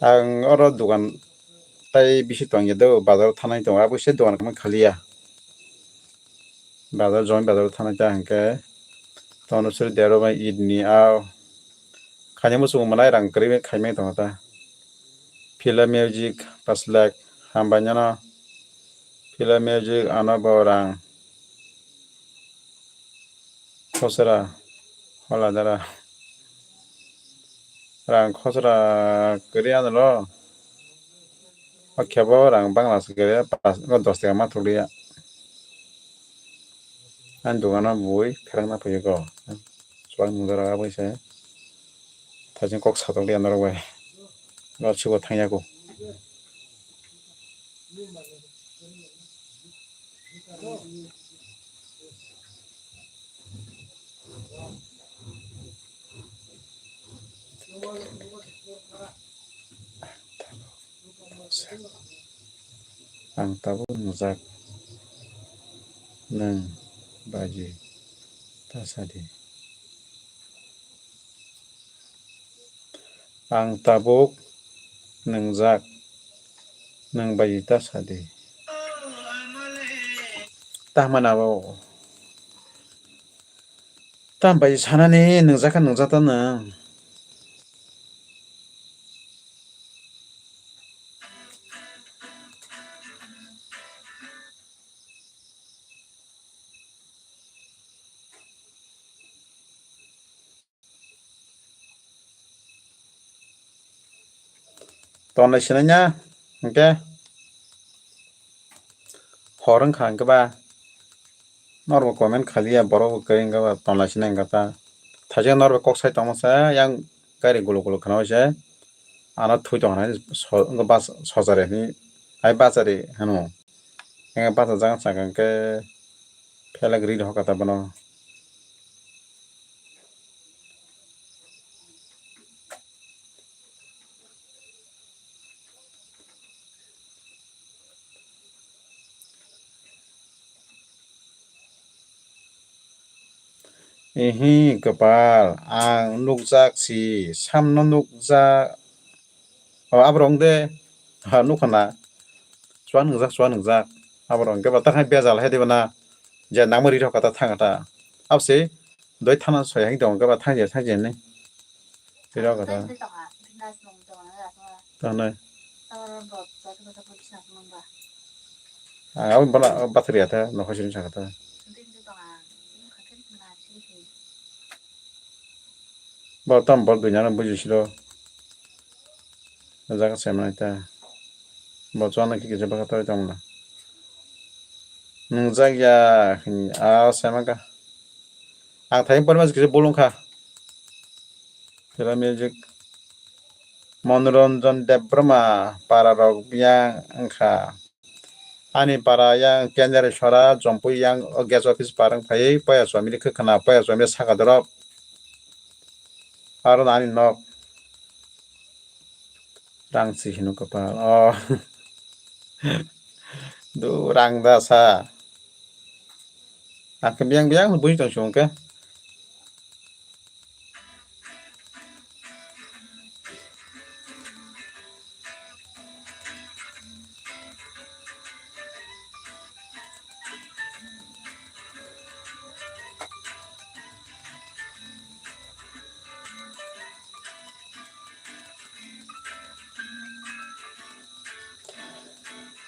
Ang oro dogan tai bisi tongya do, bazar thanai tongo, abo se dogan kama khaliya. Bazar join bazar thanai ta hwnkhe tono suri dero bai idni au khaini muchung manai rang kwrwi khaimai tongo ta. Phila music paslak hambai nano. Phila music ano bo rang khosra hola dara. Rang khosra kwrwi ano lo. O khe bo rang bangla se kwrwi pas, o dos taka ma thok liya. Ani dogano bui pherang na phaio ko. Chuwak nung dara aboni se. Thajin kok satok liya norok bai. Norok sibo thangya ko. Ang tabuk nungjak, nwng baji ta sadi. Ang tabuk nungjak, nwng baji ta sadi. Tahmana bo. Tam bai sanani nungjakha nungjakta nwng. Tonlai sinai ya, hwnkhe hor wngkha hwnkhe ba norok bo comment khaliya, borok bo kwrwi wngkha ba tonlai sinai wngkha ta. Thaisa norok kok sai tongma sa yang gari guluk guluk khwna se ano thui tong hinai so-, wngkha bas-, sojari hinwi hai bachari hwno. Wngkha bachajak wngkha hwnkhe phelak ri rw kha ta bono. Ehe, kwpal, ang nukjak si, samno nukjak. O, aborok wng de, ha, nukha na. Chuwa nungjak, chuwa nungjak. Aborok wng khe ba ta khai bejal hai de bana. Je nangma ri rok kha ta thang kha ta. Abo se, doi thana soi hai tong khe ba thang je, thang je hinwi. Ri rok kha ta. Tang nai. Ang abo bana, bathri ya ta, nokha sini sa kha ta. Bo tam bol duinano buji silo. O jaga se manai ta. Bo chuana khe kisa bwkha torwi tongmani. Nungjak ya hwnwi a se mankha. Ang thai porma kisa bolong kha. Tela music. Monoranjan Debbarma para rok yang wngkha. Ani para yang Kendra Sora, Jompui yang o gas office parang phai, poya chomili khe khna, poya chomili saka dorop. Aro ani nok. Rang si hino kapal. Oh. Du rang da sa. Ang khe biyang biyang buji tong sung khe.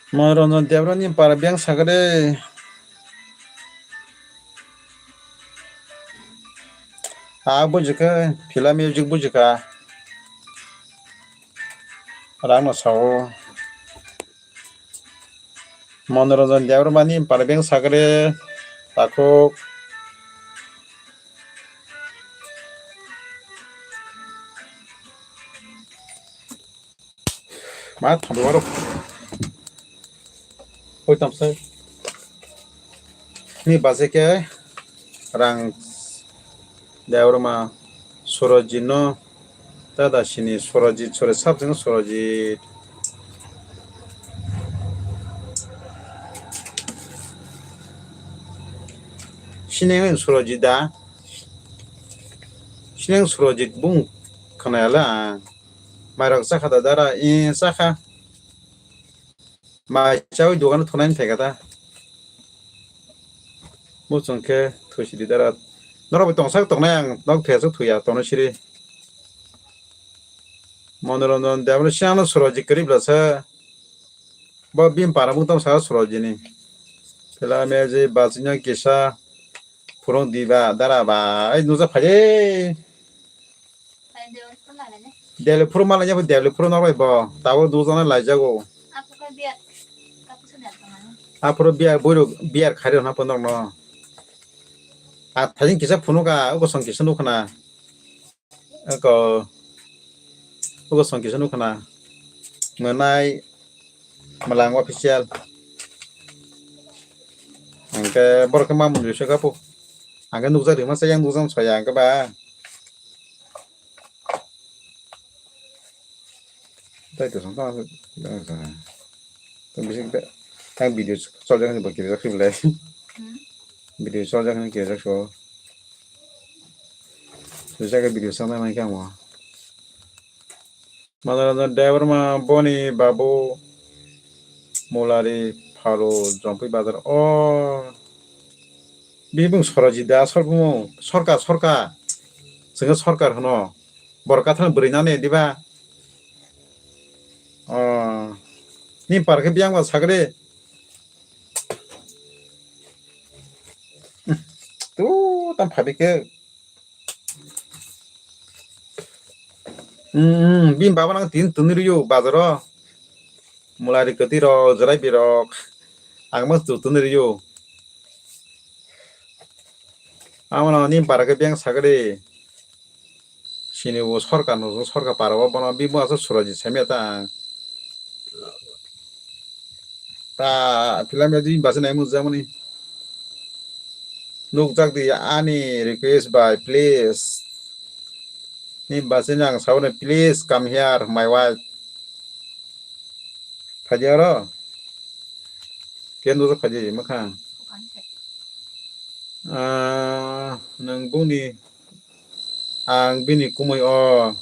Monoranjan Debbarmani para biyang sakha de. Ah, bujikha, Phila music bujikha. Rangno sao. Monoranjan Debbarmani para biyang sakha de. Takhuk. Ma thangwi oro. Oi tamsai. Ni baje khe rang Debbarma Surojino Dada sini Surajit, sore sab jeng Surajit. Sineng Surajit da? Sineng Surajit bung khanayala. Mairok chakha da dara, i chakha. Mai chawi dogano thunai phai kha ta. Muchung khe thuisidi dara. Norok bai tongsak tongnai ang nok thesuk thuya tono siri. Monoranjan Debra siangno Surajit kwrwi bwlasa. Bo bini para mung tong saka Surajini. Phila me je bachino kisa phurung diba dara ba ai nuja phaje. Debli phuru malanya bo debli phuru nok bai bo. Tabo dujana laijago. Aphuru biar buiruk biar khari hona ponok no. A thajin kisa phunuk a uko song kisa nukha na. Uko uko song kisa nukha na. Mwnai Malang official. Angke borok khe mamung risa kapu. Angke nukjak rima sa yang nukjak soya angke ba. Tai to song tang. Tang bisi tang video chol jang ni bakiri jak sibole. Video chol jang ni kiri jak so. Sujak video chol jang ni kamo. Manoranjan Debbarma boni babu Mulari Pharo Jompui Bazar o bibung Soroji da asol bumo sorkar sorkar chwngno sorkar hwno borok kathang bwrwi nani diba o ni par khe biyang ba sagri tu tam phabi khe. Hmm, bini baba nang tin tuni riyo bazaro. Mulari kwtwi rok, jwrai birok. Ang mas tu tuni riyo. Amo ni bara khe beng sagri. Sini bo sorkar no sorkar para bo bono bini bo aswk Suraji saimya ta ang. Ta film ya di basa nai mujak mani. Nukjak di ani request bai please. Ni basa nang sabani please come here my wife. Phaidi aro. Ken nukjak phaidi makhang. Ah, nang bungni Ang bini kumui o.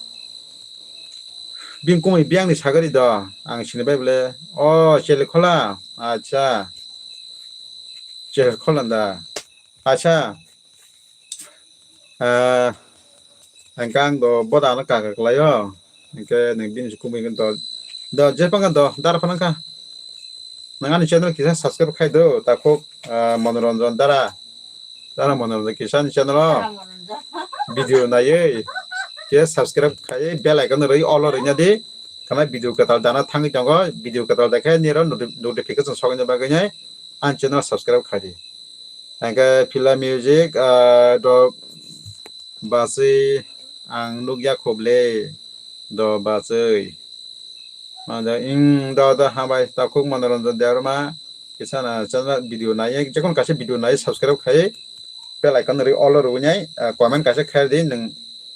Bini kumui biyang ni sagari do. Ang sini bai bole. O, Chele Khola. Acha. Chele Khola da. Acha. Ah, ang kang do boda no kaka kalai o. Hingke nang bini kumui do. Do, jepang do. Dar phanang ka. Nang ani channel kisa subscribe khai do. Takhuk, ah, Manoranjan Dara. Dara Manoranjan Kisa ni channel o video naiwi khe subscribe khaiwi bell icon rwi all o rwina di. Khana video kwtal dana thangwi tongo, video kwtal dakhe niro noti-, notification sokna bagwi nai ang channel subscribe khai di. Hingke Phila Music, ah, do bachwi ang nukya khuble do bachwi. Mada ing da da hambai takhuk Manoranjan Debbarma kisa na channel video nai jekon kaisa video nai subscribe khai bell icon ri all ro nai comment kaisa khai di nang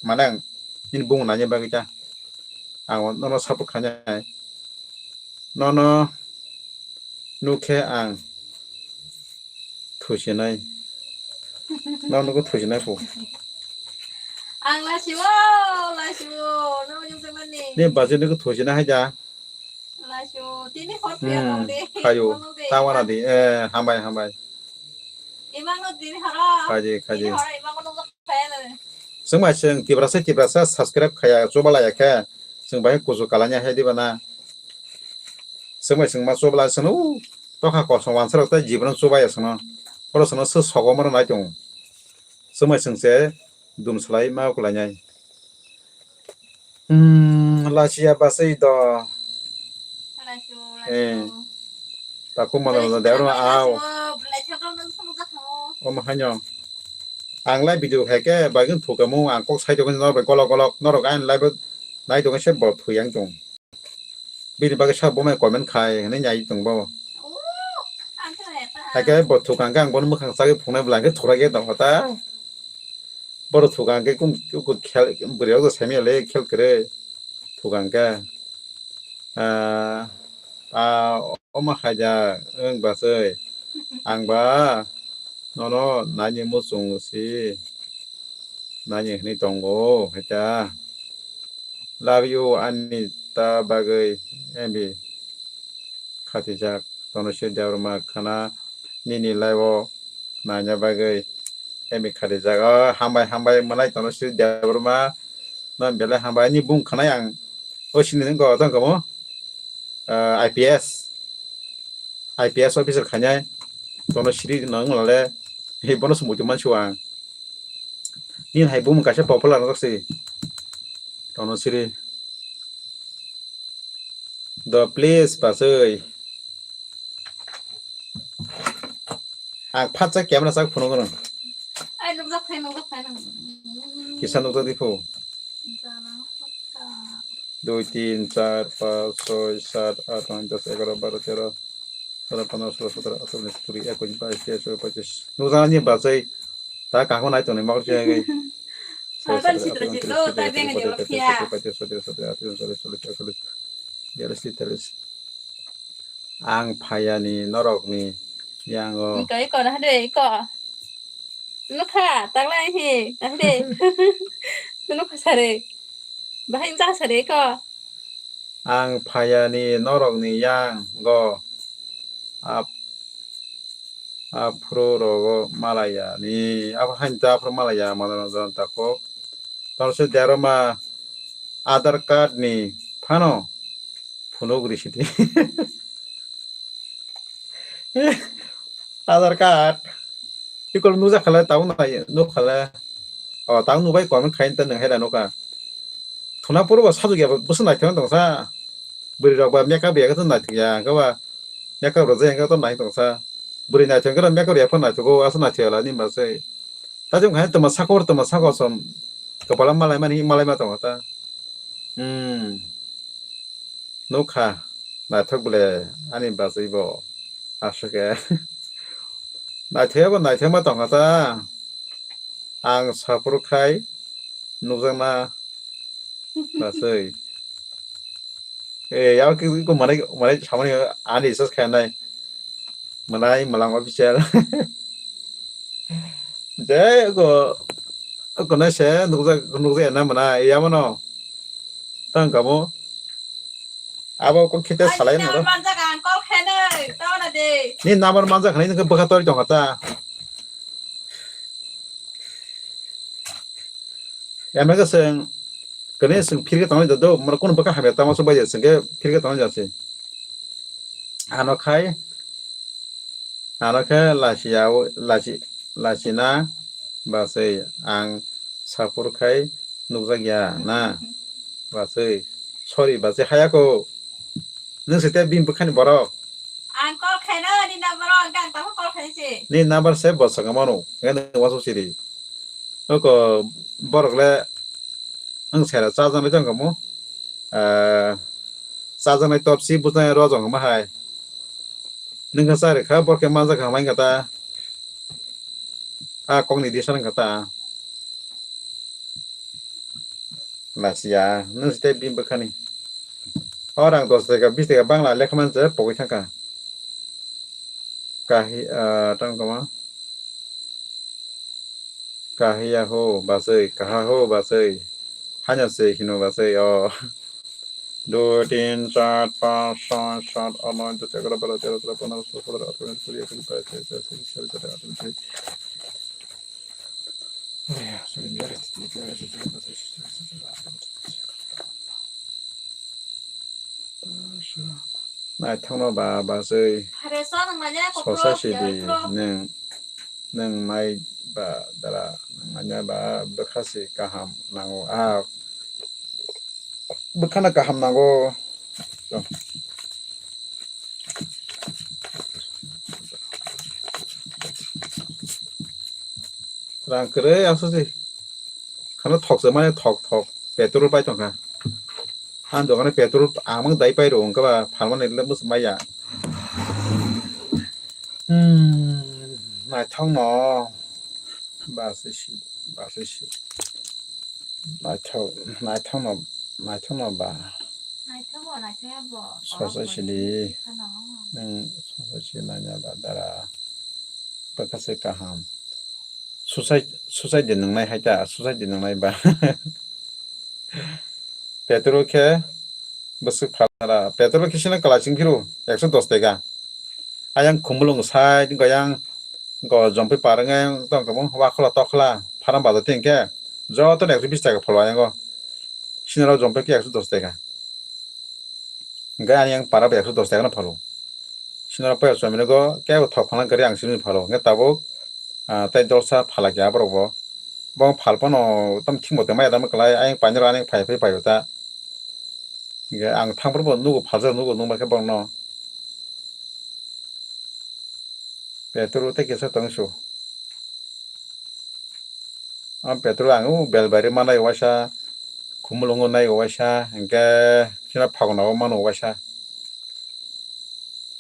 manang in bung nai bagwi ta ang nono support khainai nono nukhe ang thusinai. Nang nugo thusinai po. Ang lasiwo, lasiwo, no yung sa mani. Ne baje nugo thusinai hai ja. Lasiwo, tini hot ya Hmm, de. Kayo, tawana di, eh, hambai, hambai. Imang no tini hara. Kaji, kaji. Tini hara imang no kaya na. Sengma seng tiprasa, tiprasa subscribe khaya, choba laya khe. Seng bai kusu kalanya hai di bana. Sengma seng ma choba la seno. Tokha kosong wansarok tei jibono chubaya songno. Oro songno se sogo moro nai tongo. Swmai swngse dum swlai ma kwlainai. Hmm, lachiya basai do. Eh. Takhuk mano mano dero na au. Omo hanyo. Ang lai video khai ke bagin thukamu ang kok sai tongo norok bai golok golok norok ain lai bo nai tongo se bo thuyang tong. Bini bagwi sa bo mai comment khai hwnwi nai tong bo. Hai khe bo thukang khe ang bono mwkhang chagwi phungnai bwla hwnkhe thurai khe tong kha ta. Borok thuka hwnkhe kung, kung khel, bwrwi rok saimanya le khel kwrwi thuka hwnkhe. Ah, ah, omo haida wng bachai. Ang ba nono naini muchung si naini hwnwi tongo, haida. Love you, ani ta bagwi, M B khatijak, Tonosri Debbarma khana nini live o naina bagwi, M B khatijak. Oh, hambai, hambai, mwlai Tonosri Debbarma, no belai hambai, ni bung khanai ang, o sini nung ko, tong kamo, ah, I P S, I P S officer khanai, Tonosri no wng lale, he bono se muitu mansu ang. Nini hai bumung kaisa popular wng si. Tonosri. Do please pasoi. Ang phatsa camera sak phunuk no. Ai, nukjak phai, nukjak phai nang. Kisa nukjak di phu. Jana kota. Dui, tin, char, panch, choi, sat, at, noi, dos, egaro, baro, tero, chauda, pondro, solo, sotro, atharoh, unis, kuri, ekush, bais, teish, chobbish, pochish. Nukjaknai ni bachai. Ta kaham nai tonwi makor chaya gai. Sakan sitra jito, ta benga jolo phiya. Ang phayani norokni yango. Iko, iko, na hade, iko. Nukha, taklai hi, na hade. Nukha sare. Bahai wngcha sare, iko. Ang phayani norokni yango. Ap-, aphuru rogo malaya ni. Abo hain ta aphuru malaya, mano jon ta kok. Tamo se deroma Aadhaar card ni phano phunuk ri sidi. Aadhaar card. Ikol nukjak khala tabuk nai, nuk khala. O, tabuk nubai comment khaina ta nwng haida nukha. Thuna puro bo sajwk ya, bwswk naithok tongsa. Bwrwi rok ba makeup ya khe to naithok ya, hwnkhe ba makeup rwjak ya khe to naithok tongsa. Bwrwi naithok khe makeup ya phano naithogo, aswk naithok ya la ni ba se. Ta jwng khaina tongma sakor, tongma sakor som. Kwpala malai mani, malai ma tongo ta. Hmm. Nukha, naithok bwle ani bachai bo. Aswk khe. Naithok ya bo naithok ma tongkha ta. Ang saphuru khai nukjakna bachai. Eh, yao ki ko manai, manai samani ani research khai nai. Manai malang official. Je ko, ko na se nukjak, nukjak na mana, ya mano. Tang kamu. Abo ko khite salai no. Manjak ang call khainai, tawna de. Ni number manjak khainai nungkhe bwkha tori tongkha ta. Emang ke seng, kene seng phirke tangai do, mara kono baka hamya tama so baje seng ke phirke tangai jase. Ano khai, ano khe lasi ya, lasi, lasi na, basai ang sapur khai nukjak ya na, basai, sorry, basai haya ko, nung sete bini bwkhani borok. Ang call khaino, ni number o, ang kang tamo call khainai se. Ni number save bo saka mano, ngai nung wansuk siri. Oko borok le ang sera chajaknai tong kamo. Ah, chajaknai topsi bwsai rojong ma hai. Nung kha chari kha borok khe manjak kha mai kha ta. A kokni disa nung kha ta. Lasiya, nung site bini bwkhani. O rang dos taka, bis taka bangla lekha man se pogwi thangkha. Kahi, ah, tang kama. Kahiya ho basai, kaha ho basai. Hanya se hino basai, o. Dui, tin, char, panch, choi, sat, at, noi, dos, egaro, baro, tero, chuddo, pondro, solo, sotro, atharo, unis, kuri, ekush, bais, teish, chobbish, pochish, chhabbish, satais, atais, unis, kuri. Naithokno ba bachwi sosa sidi nwng, nwng nai ba dara, nwng nai ba bwkha se kaham nango, a bwkhano kaham nango. Rang kwrwi aswk se. Khano thok se mane thok thok. Petrol pai tongkha. Ang dogano petrol amang dai pai rw wngkha ba phalmani le bwswk maya. Hmm, naithok no. Basi si, basi si. Naithok, naithokno, naithokno ba. Naithokbo, naithokya bo. Sosa sili. Khano. Nwng sosa sili nanya ba dara. Bwkha se kaham. Suicide, suicide de nwngnai hai ta, suicide de nwngnai ba. Petrol khe bwswk phalnara. Petrol khe sino kwlai chwng phiru, ekso dos teka. Ayang Khumulwng side, ayang go Jompui par wngkha, tong tong Wakhola Tokhola, Pharam Bazar tei hwnkhe joto no ekso bis taka phalo ayango. Sinoro Jompui khe ekso dos taka. Hwnkhe ani yang para bai ekso dos taka no phalo. Sinoro poya chominogo kebo thok phalna kwrwi ang simi phalo. Hwnkhe tabuk, ah, tei dolsa phala khe aborok bo. Bo phal phano tam thik mote maya dam kwlai, ayang painero ani phai phai paio ta. Hwnkhe ang thangphuru bo nugo, phalsa nugo, nukma khe borokno. Petrol tei kisa tong su. Ang petrol ang o Belbari manai waisa, Khumulwngo nai waisa, hwnkhe sino Phaguna o mano waisa.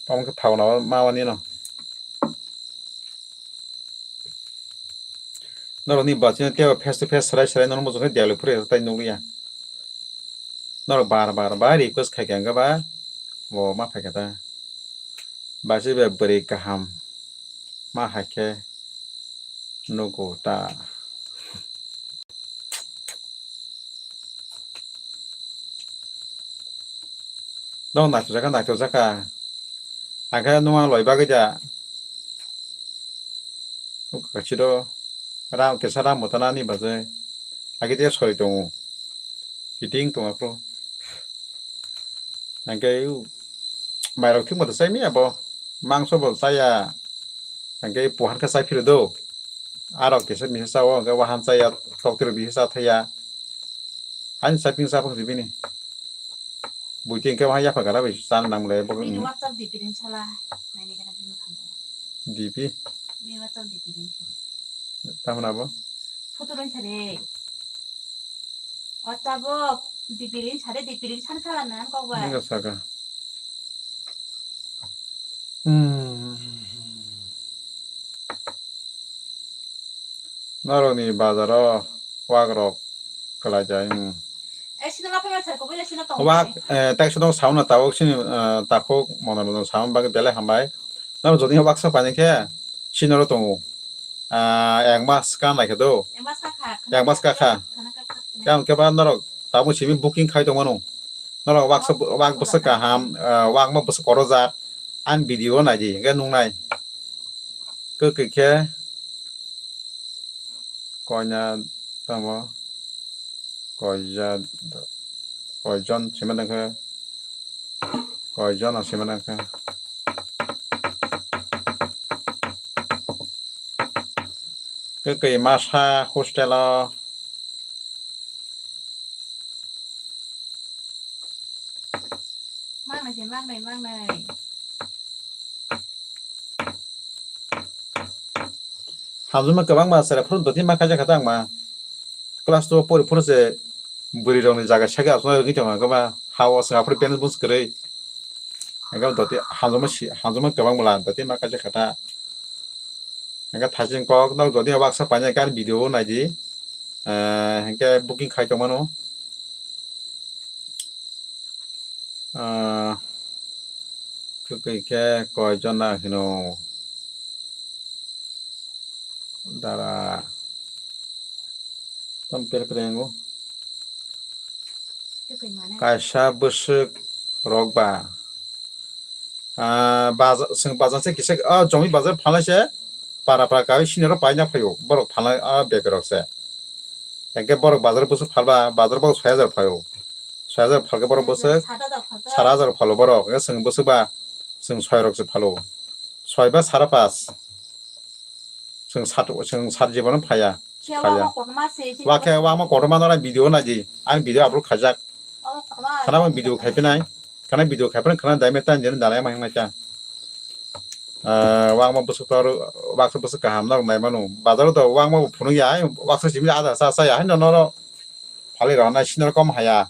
Tamo khe Phaguna o ma wani no. Norokni bachino tei face to face serai serai norok muchungkhe dialog phuru tai nukliya. Norok bar bar bar request khaikha hwnkhe ba bo ma phaikha ta. Bachwi bai bwrwi kaham ma haikhe nugo ta. Norok naithokjakha, naithokjakha. Hwnkhe nwma loi bagwi da. Kachido ram kisa ram mwtana ni bagwi. Agite sori tongo. Kiting tongma phuru. Hwnkhe mairok thik moto chai manya bo. Mangso bo chaya. Hwnkhe puhan khe chai phiro do. Arok kisa misa chao, hwnkhe wahan chaya, toktirok bisa cha thaya. Ani chaping chapang si bini. Buiti hwnkhe wahan yapha gara bai chana nang le bo. Bini WhatsApp D P ring sala. Naini gana bini mokang. D P? Bini WhatsApp D P ring sala. Tamoni abo? Photo ring sare. WhatsApp o D P ring sare, D P ring san sala nan kok ba. Nang saka. Hmm. Norokni bazaro wakrok kwlai jai, hmm. Eh, sino lapha ya sar ko bole sino tong. Wak, eh, tak sino sauna tabuk sini, eh, takhuk mono mono sauna bagwi belai hambai. Norok jodi waksa paini khe sinoro tongo. Ah, ek mas kan lai khe do. Ek mas ka kha. Ek mas ka kha. Khana ka kha. Yang khe ba norok tabuk simi booking khai tongmano. Norok waksa, oh, wak bwswk kaham, ah, wak ma bwswk korojak. Ang video nai di, hwnkhe nuknai. Kwkwi khe koina tamo koija, koijon sima nangkhe, koijon sima nangkhe. Kwkwi masa hostel o. Mangnai se mangnai, mangnai. Hamjwkma kwbangma chwrai phuru doti ma kaijak kha ta ang ma. Class two o pori phuru se bwrwi rokni jaga saka aswk wngwi tongma kwbangma ha o swng aphuru pant boots kwrwi. Hwnkhe doti hamjwkma si, hamjwkma kwbang bwla doti ma kaijak kha ta. Hwnkhe thaising kok no doti waksa painai khe ani video o nai di. Eh, hwnkhe booking khai tongmano. Ah, kwkwi khe koi jona hino dara tam per krengo. Kwkwi mane. Kaisa bwswk rok ba. Ah, baja-, chwng bazar se kisa, ah, jomi bazar phalnai se para para kawi sinero paina phaio. Borok phalnai, ah, bag rok se. Hwnkhe borok bazar bwswk phalba, bazar borok soi hajar phaio. Soi hajar phalkhe borok bwswk sat hajar phalo borok. Hwnkhe chwng bwswk ba, chwng soi rok se phalo. Soi ba sara pas. Chwng sat, chwng sat jibon phaya. Phaya. Wakhe wama kotorma nora video nai di. Ang video upload khaijak. Khana mo video khai pinai. Khana video khai pinai, khana dai me tan jen dalai ma hingmai cha. Ah, wangma bwswk tor, waksa bwswk kaham norok nai mano. Bazar o to wangma bo phunuk ya, waksa simi ada sa sa ya, haino noro phali rohornai, sinor kom haya.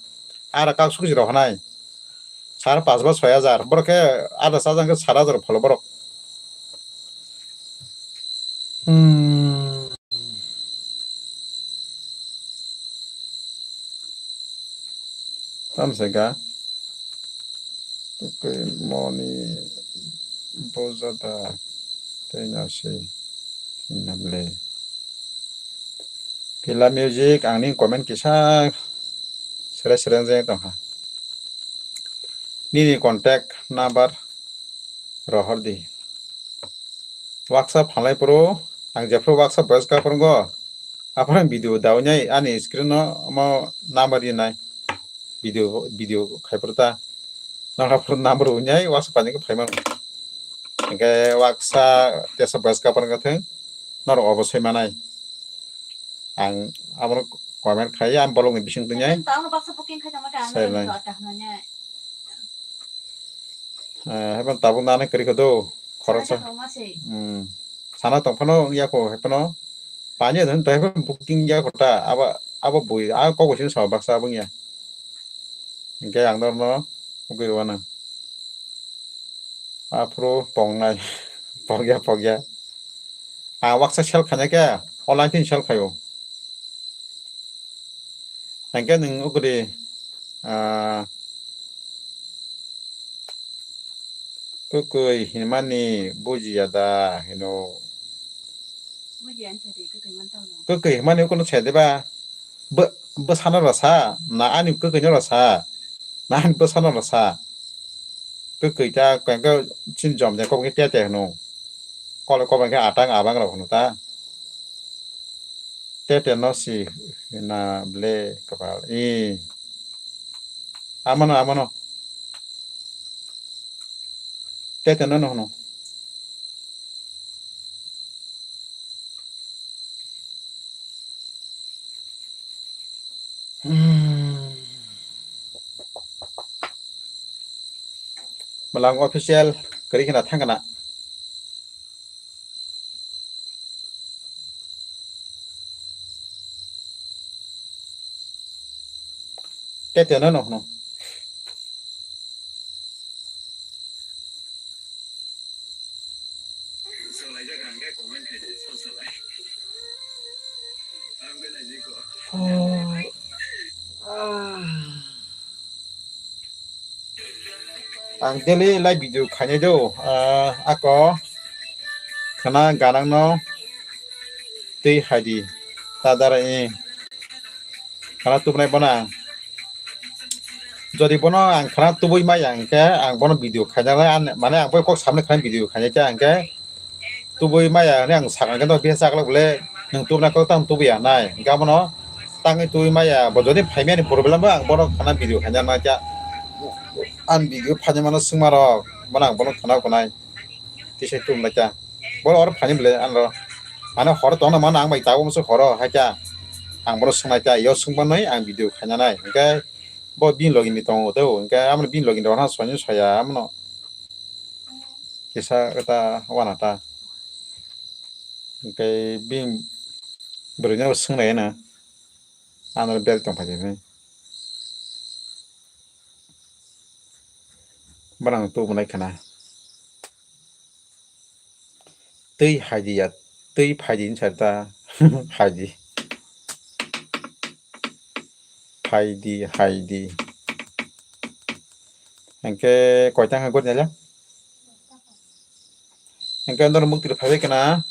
Ara kak sukuji rohornai. Sar pas ba soi hajar. Borok khe ada sa jang khe sar hajar phalo borok. Hmm. Amsega. Tei moni bojada tei nasi hinamle. Pila music, ang ni comment kisa sere sere jeng tongkha. Nini contact number rohor di. Waksa phalai pro, ang jephru waksa voice ka prongo. Aphano video dawnai ani screen no mo number rinai. Video, video khai pro ta. Nang aphro number unyai waksa pani ko phaiman. Engke waksa tesa voice ka prongo theng. Nor obo sai manai. Ang abo comment khai, ang bolong ni bising tunyai. Tang baksa booking khai tama ta. Sai nai. Eh, heban tabuk nani kwrwi kho do, khoroksa. Sana tongma se. Hmm. Sana tongphano wngya kho, hephano. Pani adon to hephano booking ya kho ta, abo, abo bui, a kok bui sini sama baksa abo wngya. Hingke ang norno ugwi rwna. Aphuru pongnai. Pokya, pokya. A waksa sell khanya khe, online tin sell khayo. Hingke nwng uguri, ah, kwkwi hinmani bujiya da hino. Bujiya ani sadi kwkwi man tamo. Kwkwi hinmani ukono se de ba? Bw-, bwsano rw sa, na ani kwkwi no rw sa, na ani bwsano rw sa. Kwkwi ta koi khe chini jom de kok khe te te hino. Kole kok khe atang abang rok hino ta. Tete no si na ble kapal. I. Amano, amano. Tete no no no. Hmm. Malang official kari kena thang kana. Tete no no no. Oh. Ah. Ang daily live video khainai do, ah, ako khana ganang no twi haidi ta dara i khana tubunai bono ang. Jodi bono ang khana tubui maya hingkhe ang bono video khainai, mane ang bai kok samni khana video khainai khe hingkhe tubui maya hwnwi ang sakha khe, no bisa chaklak bole nwng tubuna kok tamo tubui ya nai. Hingke abono tangwi tubui maya, bo jodi phaimani problem bo ang bono khana video khaina nai kya. Ang video phaina mano swngma rok, bono ang bono khana kunai. Tisa tubuna kya. Bo oro phaini bole ano. Ano horo tongna mano ang bai tabo musu horo hai kya. Ang bono swngnai kya, yo swngma nai ang video khaina nai. Hingke bo bini logi ni tongo to. Hingke amo bini logi ni rok soini soya amo. Kisa kata wana ta. Hingke bini bwrwi no swngnai na. Ano bel tong phai hinwi. Bono ang tubunai khana. Twi haidi ya, twi phaidi hinsa ta haidi. Phaidi, haidi. Hingke koita hwnka gori naila? Hingke andor mukti phaibai kana,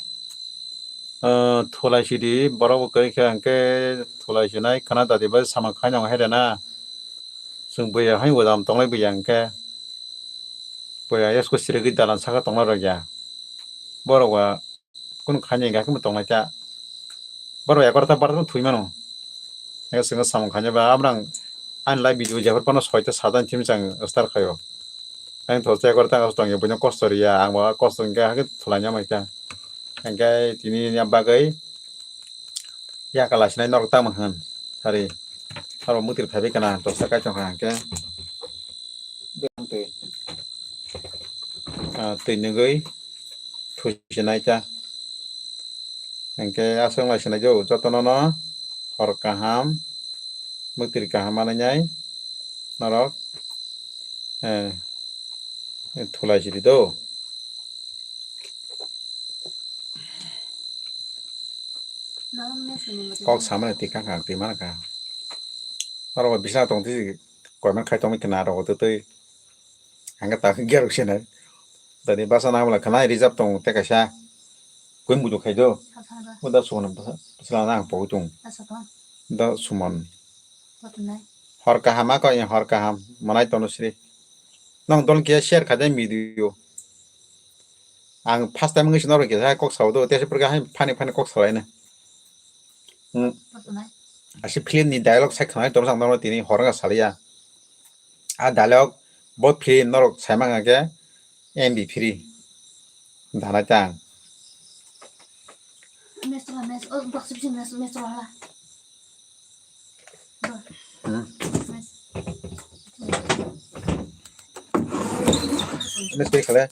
ah, thulai sidi, borok bo kwrwi khe hingke thulai sinai khana dadi bai samung khaina hede na. Chwng buya hai wadam tonglai buya hingke. Buya yasko sirigwi dalan saka tongna rwya. Borok ba kunu khaini hingka khe bo tonglai ta. Borok ekar ta bar thwi mano. Hingke chwngno samung khaina ba amrang ani live video jephar phano soita sat ani thim chang start khaio. Ang thostai ekar ta tongya buino kosto riya, ang bo kosto hingke hakhe thulaina mai ta. Hingke tini ya bagwi yakala sinai norok tamo hwn sari. Aro mutir phaibai kana dosta kai tongkha hingke. Ah, twi nugwi thusinai ta. Hingke aswk lai sinai jo jotono no hor kaham, mutir kaham manwi nai norok, eh, thulai sidi do. Kok samani twi kha kha twi mana kha. Oro bo bisna tong twi Comment khai tongwi khna rok twi twi. Hangke ta gerok se nai. Tani basa na hamla khna reserve tong te kaisa. Koi mudu khai do. Sasa ba. Uda suman basa. Sila na po tung. Sasa to. Da suman. Potonai. Hor kaham ako ya hor kaham. Manai tono sri. Nong don kia share khai dai video. Ang first time ngi sinoro kisa kok sao do. Te se purga hai phani phani kok salai na. Hmm. Potonai. Asi film ni dialogue sai khna tong sang tong tini hor nga salia. A dialogue bo film norok saimang ke M B free. Dana tang. Mes to mes, oh, box bisi mes, mes to hala. Hmm. Mes. Mes to khala.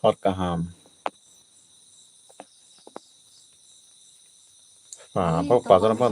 Hor kaham. Ah, apa pajar apa?